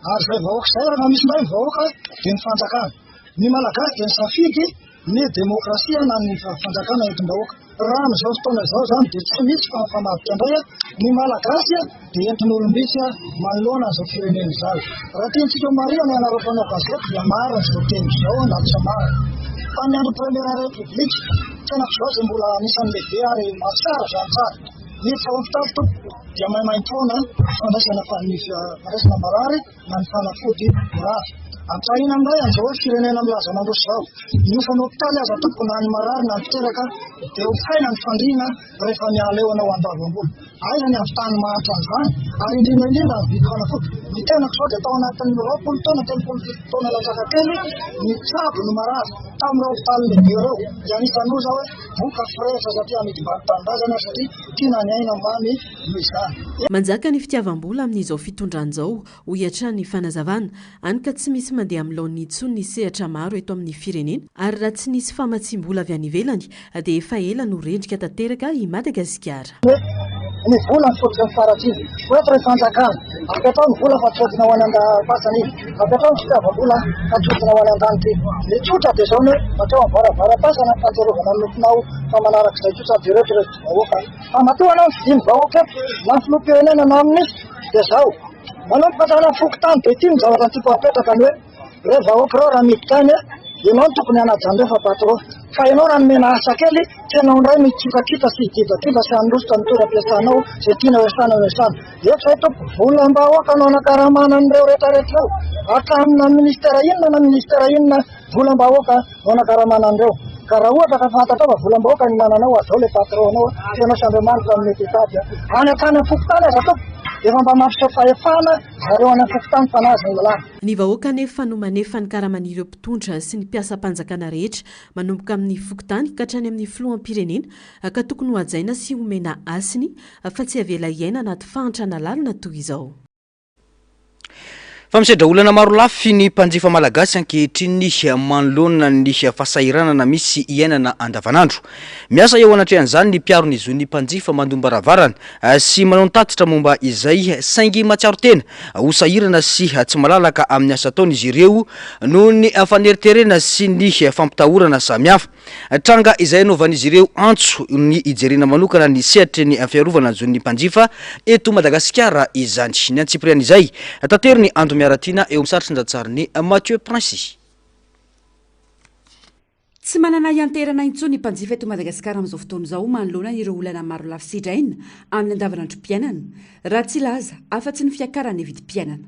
Ary izay vahoaka izay rehefa misy indray ny vahoaka dia ny fanjakana. Ny Malagasy dia nisafidy ny demokrasia na ny fanjakana entim-bahoaka. Raha amin'izao fotoana izao izany dia tsy misy fa mifamadika indray ny Malagasy dia entin'olom-bitsy manoloana an'izao firenena izao. Raha tiantsika ho marihana ianareo mpanao gazety dia marina izao teny izao na tsy marina. Fa ny andro première république, tenako izao izay mbola anisan'ny lehibe ary mahatsiaro izany tsara. Miditra hopitaly tompoko dia maimaimpoana ny fandraisana ny fandraisana marary na ny fanafody marary. Antrahina amin'ilay an'izao hoe firenena milaza mandroso izao. Ny hofan'ny hopitaly aza tompoko na ny marary na ny mpiteraka dia hofaina ny fandriana rehefa miala eo anao handoavam-bola. Aiza ny havitan'ny mahantra an'izany? Ary indrindra indrindra ny vidy fanafody. Ny tenako izao dia tao anatin'ny 20 taona, 30 taona latsaka kely nitsabo ny marary tamin'ireo hopitaly lehibe ireo. Dia anisan'io izao hoe Boka firehitra satria amidim-bary tanindrazana satria tiana ny aina mamy noho izany. Manjaka ny fitiavam-bola amin'izao fitondrana izao, hoy hatrany ny fanazavana. Hany ka tsy misy mandeha amin'ny laoniny intsony ny sehatra maro eto amin'ny firenena ary raha tsy nisy famatsiam-bola avy any ivelany dia efa ela no rendrika tanteraka i Madagasikara. Hoe ny vola ny fototry ny faharatsiana. Ho eto ry fanjakana, apetraho ny vola fa tsy hoentina ho any an-pasana iny. Apetraho ny fitiavam-bola fa tsy hoentina ho any an-danitra iny. Ny tsotra dia izao ny hoe hatreo amin'ny varavaram-pasana ny fahatsiarovana ny nofinao fa manarak'izay kosa jereo ireo vahoaka. Fa matoa anao mifidy ny vahoaka eto, na ny filoham-pirenena na ny minisitra dia izao, manomboka hatrany amin'ny fokontany dia ity no zavatra tiako hapetraka ny hoe, Reo vahoaka reo raha miditra any ianao no tokony hanaja anreo fa patron fa ianao raha nomena asa kely tsy ianao indray no hitsitrakitra sy hididrakidra sy handositra ny toeram-piasanao izay tianao hiasana no hiasana. Eto zay tompoko volam-bahoaka no anakaramana an'ireo retraretra ireo hatramina ministera inona na ministera inona volam-bahoaka no anakaramana an'ireo ka raha ohatra ka fantatrao fa volam-bahoaka ny mananao azao le patron anao tsy ianao sy Andriamanitra no mety hitady any hatrany amin'ny fokontany aza tompoko efa mba mampiseho fahefana zareo any amin'ny fokontany fa nazy ny lalàna. Ny vahoaka anefa no manefa ny karaman'ireo mpitondra sy ny mpiasam-panjakana rehetra, manomboka amin'ny fokontany ka hatrany amin'ny filoham-pirenena, ka tokony hohajaina sy homena hasiny fa tsy avela hiaina anaty fahantrana lalina toy izao. Fa misedra olana marolafy ny mpanjifa malagasy ankehitriny manoloana ny fahasahiranana misy iainana andavanandro. Miasa eo anatrehan'izany ny mpiaro ny zon'ny mpanjifa mandom-baravarana sy manao ny tatitra momba izay saingy mahatsiaro tena ho sahirana sy tsy malalaka amin'ny asa ataony izy ireo noho ny faneriterena sy ny fampitahorana samihafa. Tranga izay anaovan'izy ireo antso ny hijerena manokana ny sehatry ny fiarovana ny zon'ny mpanjifa eto Madagasikara izany. Ny antsipirian'izay, taterin'i Ando Miaratiana eo amin'ny sary sy ny ratsarin'i Mathieu Princy. Tsy manana hianteherana intsony ny mpanjifa eto Madagasikara amin'izao fotoana izao manoloana ireo olana marolafy sedraina amin'ny andavanandrom-piainana, raha tsy hilaza afa-tsy ny fiakaran'ny vidim-piainana.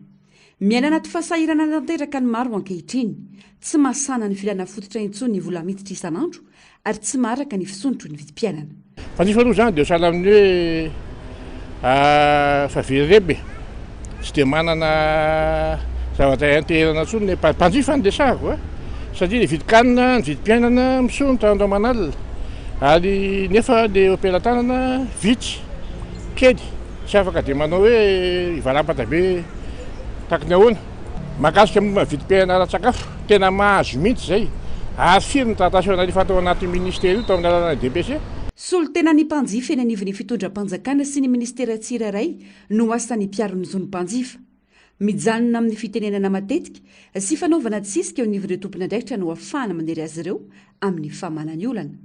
Miaina anaty fahasahiranana tanteraka ny maro ankehitriny. Tsy mahasahana ny filana fototra intsony ny vola miditra isan'andro ary tsy maharaka ny fisondrotry ny vidim-piainana. Mpanjifa aloha izany dia sahala amin'ny hoe efa very reby e, tsy dia manana zavatra ianteherana intsony ny mpanjifa no resahako a, satria ny vidin-kanina, ny vidim-piainana misondrotra andro aman'alina ary nefa ny eo am-pelatanana vitsy, kely, tsy afaka dia manao hoe hivalampatra be tahaka ny ahoana. Mahakasika momba ny vidim-piainana ara-tsakafo, tena mahazo mihitsy izay. Ary firy ny taratasy efa nalefa tao anatin'io ministera io tao amin'ny alalan'ny DPC? Solontenan'ny mpanjifa eny anivon'ny fitondram-panjakana sy ny minisitera tsirairay no asan'ny mpiaro ny zon'ny mpanjifa. Mijanona amin'ny fitenenana matetika sy fanaovana tsisika eo anivon'ireo tompon'andraikitra no ahafahana manery azy ireo amin'ny famahana ny olana.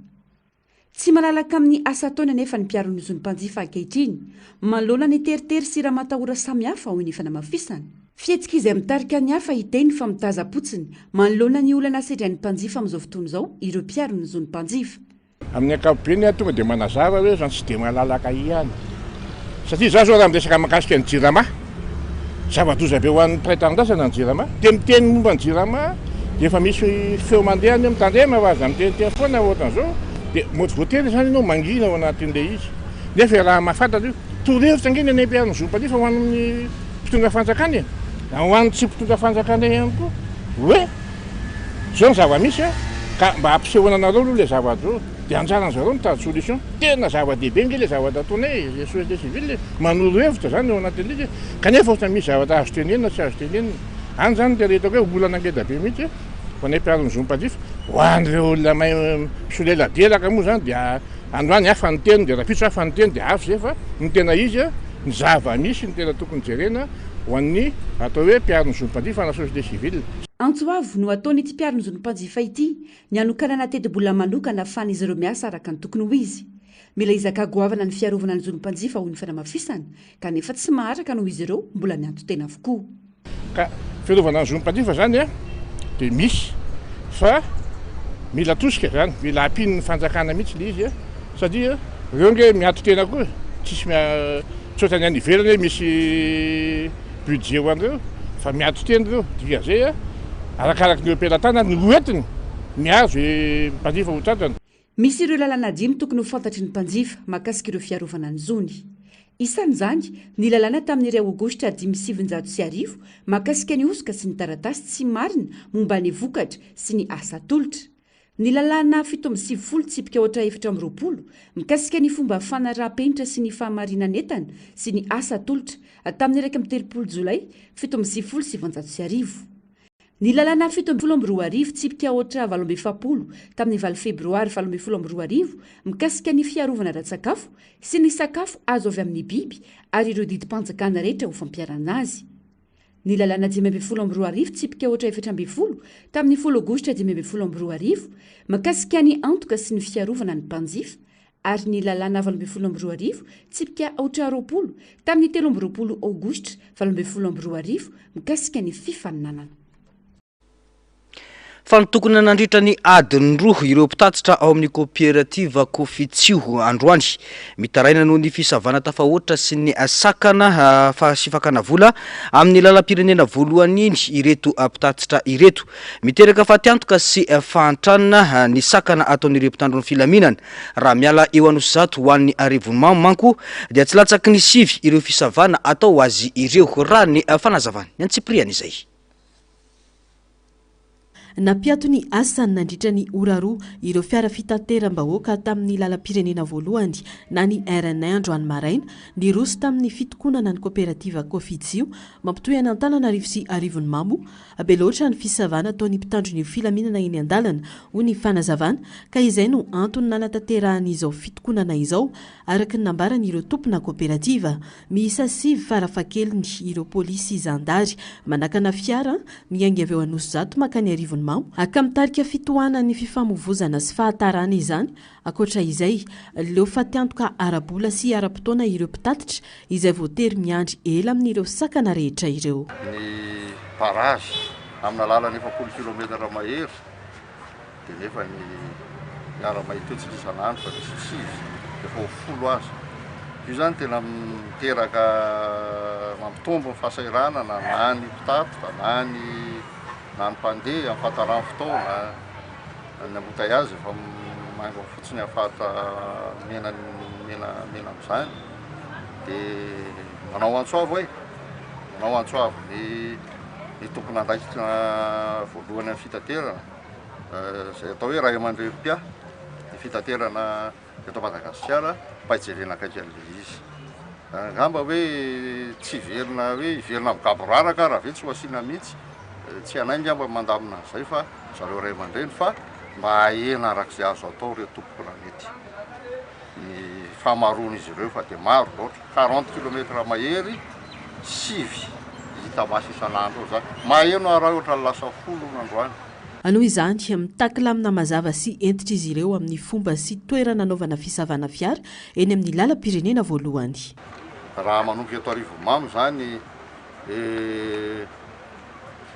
Tsy malalaka amin'ny asa ataony anefa ny mpiaro ny zon'ny mpanjifa ankehitriny, manoloana ny teritery sy ramatahora samihafa, hoy ny fanamafisana. Fihetsika izay mitarika ny hafa hiteny fa mitazam-potsiny manoloana ny olana sedrain'ny mpanjifa amin'izao fotoana izao ireo mpiaro ny zon'ny mpanjifa. Amin'ny ankapobeny aho tonga dia manazava hoe izany tsy dia malalaka ihany. Satria izaho izao raha miresaka mahakasika ny Jirama, zava-doza be ho an'ny mpiray tanindrazana ny Jirama. Dia miteny momba ny Jirama dia efa misy feo mandeha any hoe mitandrema fa aza miteniteny foana ohatran'izao. Dia mody voatery izany ianao mangina ao anatin'ilay izy. Nefa iaraha-mahafantatra io. Torohevitra ange ny any am-piharon'ny zom-panjifa ho an'ny mpitondra fanjakana e! Na ho an'ny tsy mpitondra fanjakana ihany koa. Hoe izao ny zava-misy a, ka mba hampisehoana anareo aloha ilay zava-droa. Dia anjaran zareo mitady solution. Tena zava-dehibe ange ilay zavatra ataonay e, ilay société civile e, manoro hevitra izany ao anatin'ilay izy e, kanefa ohatran'ny misy zavatra azo tenenina sy azo tenenina. Any izany no tena hitako hoe olana ngeda be mihitsy ho anay mpiaro ny zom-panjifa. Ho an'ireo olona mahay misoleladelaka moa izany dia androany hafa ny teny dia rahampitso hafa ny teny dia hafa izay fa ny tena izy ny zava-misy no tena tokony jerena ho an'ny atao hoe mpiaro ny zom-panjifa na société civile. Antso avo no ataon'ity mpiaro ny zon'ny mpanjifa ity Ny hanokanana tetibola manokana ahafahan'izy ireo miasa araka ny tokony ho izy. Mila ezaka goavana ny fiarovana ny zon'ny mpanjifa hoy ny fanamafisana, kanefa tsy maharaka noho izy ireo mbola mianto-tena avokoa. Ka fiarovana ny zon'ny mpanjifa izany dia misy fa mila tosika izany, mila ampian'ny fanjakana mihitsy ilay izy satria ireo ange mianto-tena koa e, tsisy tsy ohatran'ny any ivelany hoe misy budget ho an'ireo fa mianto-tena ireo, dikan'izay Arakaraky ny eo am-pelatanany no hoentiny mihazo e mpanjifa ho tratrany. Misy ireo lalàna dimy tokony ho fantatry ny mpanjifa mahakasika ireo fiarovana ny zony. Isan'izany ny lalàna tamin'ny iray aogositra 1905 mahakasika ny hosoka sy ny taratasy tsy marina momba ny vokatra sy ny asa atolotra. Ny lalàna 97 tsipika aotra 24 mikasika ny fomba fanaraham-penitra sy ny fahamarinan'entana sy ny asa atolotra tamin'ny 31 jolay 1997. Ny lalàna 2017 tsipika aotra 48 tamin'ny valo febroary 2018 mikasika ny fiarovana ara-tsakafo sy ny sakafo azo avy amin'ny biby ary ireo didim-panjakana rehetra ho fampiharana azy. Ny lalàna 2015 tsipika aotra 14 tamin'ny folo aogositra 2015 mikasika ny antoka sy ny fiarovana ny mpanjifa ary ny lalàna 2018 tsipika aotra 20 tamin'ny 23 aogositra 2018 mikasika ny fifaninanana. Fa nitokona nandritra ny adiny roa ireo mpitatitra ao amin'ny kaoperativa Kofitsio androany. Mitaraina noho ny fisavana tafahoatra sy ny sakana sy fakana vola amin'ny lalam-pirenena voalohany iny ireto mpitatitra ireto. Miteraka fatiantoka sy fahantrana ny sakana ataon'ireo mpitandro ny filaminana. Raha miala eo Anosizato ho an'ny Arivonimamo manko dia tsy latsaky ny sivy ireo fisavana atao azy ireo, raha ny fanazavany. Ny antsipiriany izay. Nampiato ny asany nandritra ny ora roa ireo fiara fitateram-bahoaka tamin'ny lalam-pirenena voalohany na ny RN androany maraina. Niroso tamin'ny fitokonana ny kaoperativa Cofidis mampitohy an'Antananarivo sy Arivonimamo. Be loatra ny fisavana ataon'ny mpitandro ny filaminana eny an-dalana, hoy ny fanazavana, ka izay no antony nanatanterahany izao fitokonana izao, araka ny nambaran'ireo tompona kaoperativa. Miisa sivy farafahakeliny ireo polisy sy zandary manakana fiara miainga avy eo Anosizato mankany Arivonimamo ka mitarika fitohanan'ny fifamoivozana sy fahatarana izany. Ankoatra izay, leo fatiantoka ara-bola sy ara-potoana ireo mpitatitra izay voatery miandry ela amin'ireo sakana rehetra ireo. Ny barrage amina lalana 40 kilometatra mahery. dia nefa ny miara-mahita eo tsy isan'andro fa misy sivy, efa ho folo aza. Io izany tena miteraka mampitombo ny fahasahiranana na ny mpitatitra na ny na ny mpandeha amin'ny fahataran'ny fotoana, ny embouteillage efa mangina fotsiny amin'ny faritra mena mena mena amin'izany. Dia manao antso avo e, manao antso avo ny ny tompon'andraikitra voalohany amin'ny fitaterana. izay atao hoe ray aman-dreny mpiahy ny fitaterana eto Madagasikara mba hijerena akaiky an'ilay izy. Angamba hoe tsy hiverina hoe hiverina amin'ny gaboraraka raha ve tsy ho asiana mihitsy, tsy anay angamba mandamina an'izay fa zareo ray aman-dreny fa mba ahena araka izay azo atao ireo tompoko raha mety ny fahamaroan'izy ireo fa dia maro loatra, 40 kilomètre mahery sivy hita maso isan'andro eo zany, maheno aho raha ohatran'ny lasa folo hono androany. Noho izany, mitaky lamina mazava sy hentitra izy ireo amin'ny fomba sy toerana anaovana fisavana fiara eny amin'ny lalam-pirenena voalohany. Raha manomboka eto Arivonimamo izany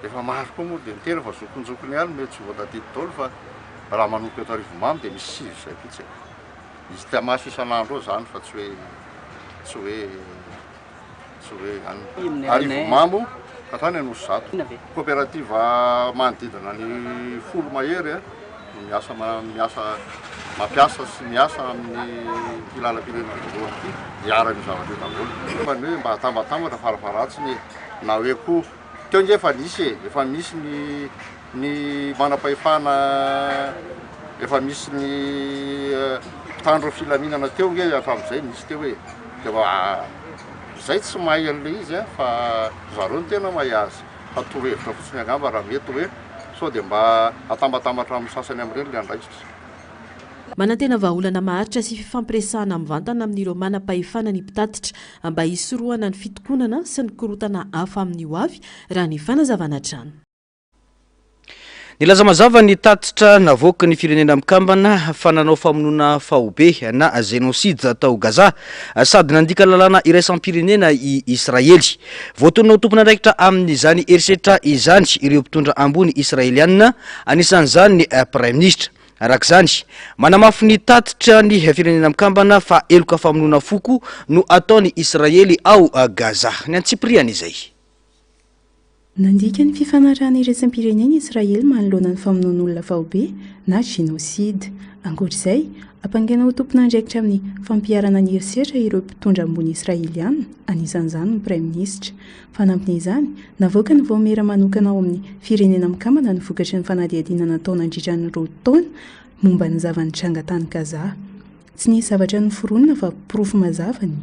efa maro koa moa dia miteny fa zokinjokiny ihany mety tsy voatadidy daholo fa raha manomboka eto Arivonimamo dia misy sivy izay koa tsy haiko. Hita maso isan'andro eo izany fa tsy hoe. Tsy hoe tsy hoe any. Arivomamo hatrany Anosizato. Coopérative manodidina ny folo mahery no miasa miasa mampiasa sy miasa amin'ity lalam-pirenena voalohany ity. Iharan'io zavatra io daholo. Fa ny hoe mba atambatambatra farafaharatsiny e, na hoe koa teo nge efa nisy e, efa misy ny ny manam-pahefana efa misy ny mpitandro filaminana teo nge hatramin'izay nisy teo e, dia mba zay tsy mahay an'ilay izy a, fa zareo no tena mahay azy, fa torohevitra fotsiny angamba raha mety hoe sao dia mba atambatambatra amin'ny sasany amin'ireny ilay andraikitra. Manantena vahaolana maharitra sy fifampiresahana mivantana amin'ireo manam-pahefana ny mpitatitra mba hisorohana ny fitokonana sy ny korontana hafa amin'ny hoavy, raha ny fanazavana hatrany. Nilaza mazava ny tatitra navoaky ny Firenena Mikambana fa nanao famonoana faobe na génocide tao Gaza sady nandika lalàna iraisam-pirenena i Israely. Voatonona ho tompon'andraikitra amin'izany herisetra izany ireo mpitondra ambony israeliana, anisan'izany ny praiminisitra. Araka izany, manamafy ny tatitra ny Firenena Mikambana fa heloka famonoana foko no ataon'i Israely ao Gaza. Ny antsipiriany izay. Nandika ny fifanarahana iraisam-pirenena i Israely manoloana ny famonoan'olona faobe na génocide. Ankoatra izay, ampangaina ho tompon'andraikitra amin'ny fampiharana ny herisetra ireo mpitondra ambony israeliana, anisan'izany ny praiminisitra. Fanampin'izany, navoaka ny vaomiera manokana ao amin'ny Firenena Mikambana ny vokatry ny fanadihadiana natao nandritra ny roa taona momba ny zava-nitranga tany Gaza. Tsy nisy zavatra noforonina fa porofo mazava ny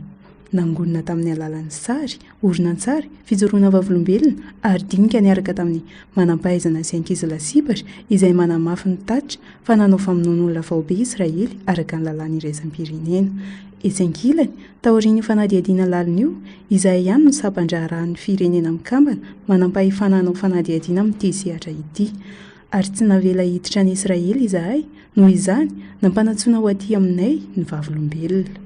nangonina tamin'ny alalan'ny sary, horonantsary, fijoroana vavolombelona ary dinika niaraka tamin'ny manampahaizana sy ankizy lasibatra izay manamafy ny tatitra fa nanao famonoan'olona faobe Israely araka ny lalàna iraisam-pirenena. Etsy ankilany, taorian'io fanadihadiana lalina io, izahay ihany no sampan-draharahan'ny Firenena Mikambana manampahefana hanao fanadihadiana amin'ity sehatra ity. Ary tsy navela hiditra any Israely izahay, noho izany, nampanantsoina ho aty aminay ny Vavolombelona.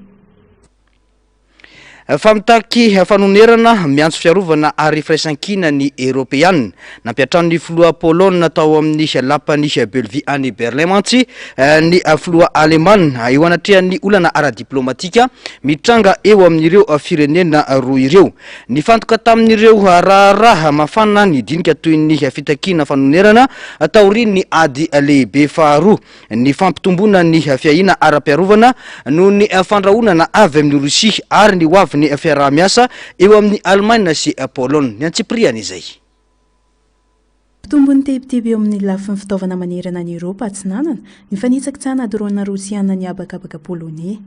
Fa mitaky fanonerana, miantso fiarovana ary firaisankina ny Eoropeana. Nampiantrano ny filoha Polonina tao amin'ny lapan'i Bellevue any Berlin mantsy ny filoha Alemana eo anatrehan'ny olana ara-diplaomatika mitranga eo amin'ireo firenena roa ireo. Nifantoka tamin'ireo raharaha mafana ny dinika toy ny fitakiana fanonerana taorian'ny ady lehibe faharoa, ny fampitomboana ny fiahiana ara-piarovana noho ny fandrahonana avy amin'i Rosia ary ny hoavin'ny fiaraha-miasa eo amin'i Alemaina sy Polonina. Ny antsipiriany izay. Mpitombo ny tebiteby eo amin'ny lafiny fitaovana manerana an'i Eoropa Atsinanana ny fanitsakitsahana drôna Rosiana ny habakabaka Poloney.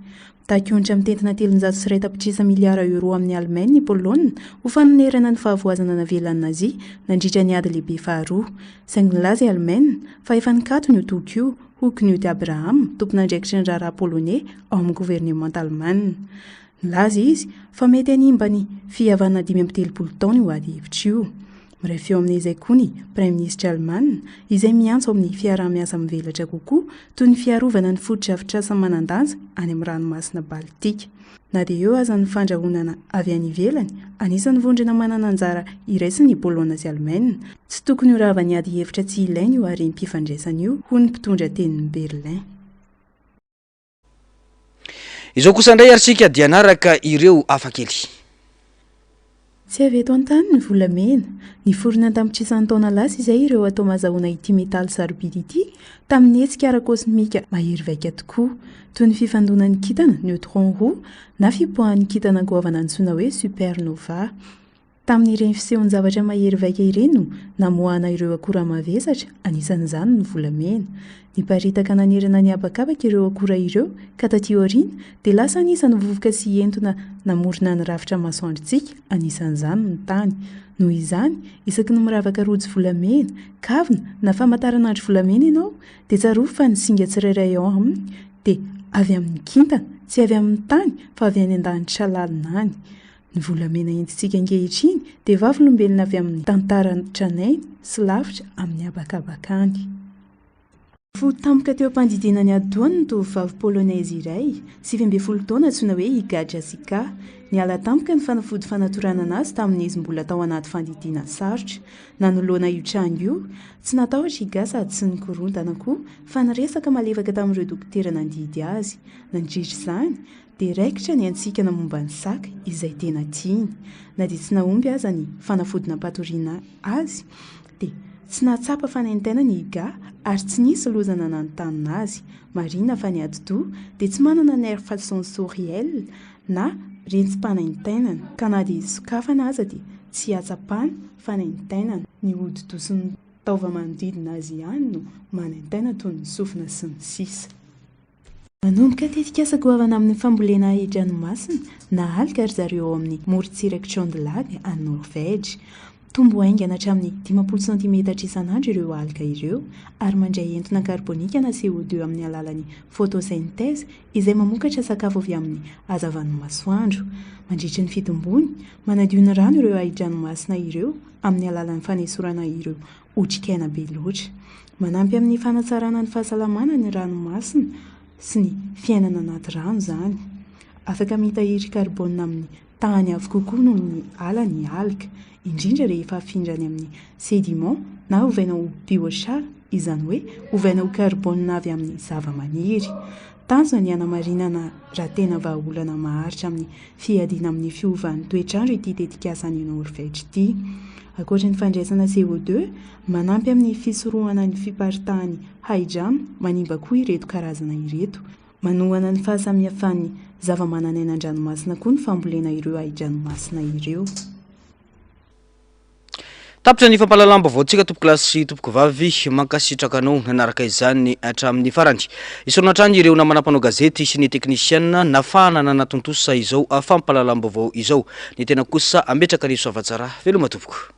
Mitaky onitra mitentina 301 tapitrisa miliara euro amin'i Alemaina i Polonina ho fanonerana ny fahavoazana navelan'ny Nazi nandritra ny Ady Lehibe Faharoa. Saingy nilaza i Alemaina fa efa nikatona io toky io, hoy Knut Abraham, tompon'andraikitry ny raharaha Poloney ao amin'ny governemanta Alemana. Nilaza izy fa mety hanimba ny fihavanana 35 taona io ady hevitra io. Miray feo amin'izay koa ny Praiminisitra Alemana, izay miantso amin'ny fiaraha-miasa mivelatra kokoa toy ny fiarovana ny fotodrafitrasa manan-danja any amin'ny ranomasina Baltika. Na dia eo aza ny fandrahonana avy any ivelany, anisan'ny vondrona manana anjara iraisany i Polonina sy Alemaina. Tsy tokony ho ravan'ny ady hevitra tsy ilaina io harem-pifandraisana io, hoy ny mpitondra tenin'i Berlin. Izao kosa indray ary isika dia hanaraka ireo hafakely. Tsy avy eto an-tany ny volamena. Niforona an-tapitrisany taona lasa izay ireo ataoma azahoana ity metaly sarobidy ity tamin'ny hetsika ara-kosmika mahery vaika tokoa, toy ny fifandonan'ny kintana neutron roa na fipoahan'ny kintana goavana antsoina hoe supernova. Tamin'ireny fisehon-javatra mahery vaika ireny no namoahana ireo akora mavesatra, anisan'izany ny volamena. Niparitaka nanerana ny habakabaka ireo akora ireo ka taty aoriana dia lasa anisan'ny vovoka sy entona namorona ny rafitra masoandrontsika, anisan'izany ny tany. Noho izany, isaky ny miravaka rojo volamena, kavina na famantaranandro volamena ianao dia tsarovy fa ny singa tsirairay ao aminy dia avy amin'ny kintana, tsy avy amin'ny tany fa avy any an-danitra lalina any. Ny volamena entintsika ankehitriny dia vavolombelona avy amin'ny tantara tranainy sy lavitra amin'ny habakabaka any. Fo tampoka teo am-pandidiana ny atidohany ny tovovavy Polonaise iray, 19 taona antsoina hoe Iga Jasica. Niala tampoka ny fanafody fanatoranana azy tamin'izy mbola tao anaty fandidiana sarotra. Nanoloana io tranga io, tsy natahotra Iga sady tsy nikorontana koa fa niresaka malefaka tamin'ireo dokotera nandidy azy. Nandritra izany, dia raikitra ny hatsikana momba ny saka izay tena tiany. Na dia tsy nahomby aza ny fanafody nampatoriana azy, dia tsy nahatsapa fanaintainana i Iga ary tsy nisy loza nananontanona azy. Marihina fa ny atidoha dia tsy manana nerf sensoriel na rentsim-panaintainana, ka na dia sokafana aza dia tsy hahatsapana fanaintainana. Ny hodi-doha sy ny taova manodidina azy ihany no manaintaina toy ny sofina sy ny sisa. Manomboka tetikasa goavana amin'ny fambolena ahi-dranomasina na alga ry zareo ao amin'ny morontsirak'i Trøndelag any Norvège. Mitombo haingana hatramin'ny 50 santimetatra isan'andro ireo alga ireo ary mandray entona karbonika na CO2 amin'ny alalan'ny photosynthèse izay mamokatra sakafo avy amin'ny hazavan'ny masoandro. Mandritra ny fitombony, manadio ny rano ireo ahi-dranomasina ireo amin'ny alalan'ny fanesorana ireo otrikaina be loatra. Manampy amin'ny fanatsarana ny fahasalamana ny ranomasina sy ny fiainana anaty rano izany. Afaka mitahiry karbônina amin'ny tahany avo kokoa noho ny ala ny alga, indrindra rehefa afindra any amin'ny sédiments na ovaina ho biochar, izany hoe ovaina ho karbônina avy amin'ny zavamaniry. Tanjona ny hanamarinana raha tena vahaolana maharitra amin'ny fiadiana amin'ny fiovan'ny toetr'andro ity tetikasa any Norvège ity. Ankoatra ny fandraisana CO2, manampy amin'ny fisorohana ny fiparitahan'ny haidrano manimba koa ireto karazana ireto. Manohana ny fahasamihafan'ny zavamananaina an-dranomasina koa ny fambolena ireo ahidranomasina ireo. Tapitra ny fampahalalam-baovaontsika tompokolahy sy tompokovavy, mankasitraka anao nanaraka izany hatramin'ny farany. Isaorana hatrany ireo namana mpanao gazety sy ny teknisiana nafahana nanatontosa izao fampahalalam-baovao izao. Ny tena kosa ametraka ny soavatsara. Veloma tompoko.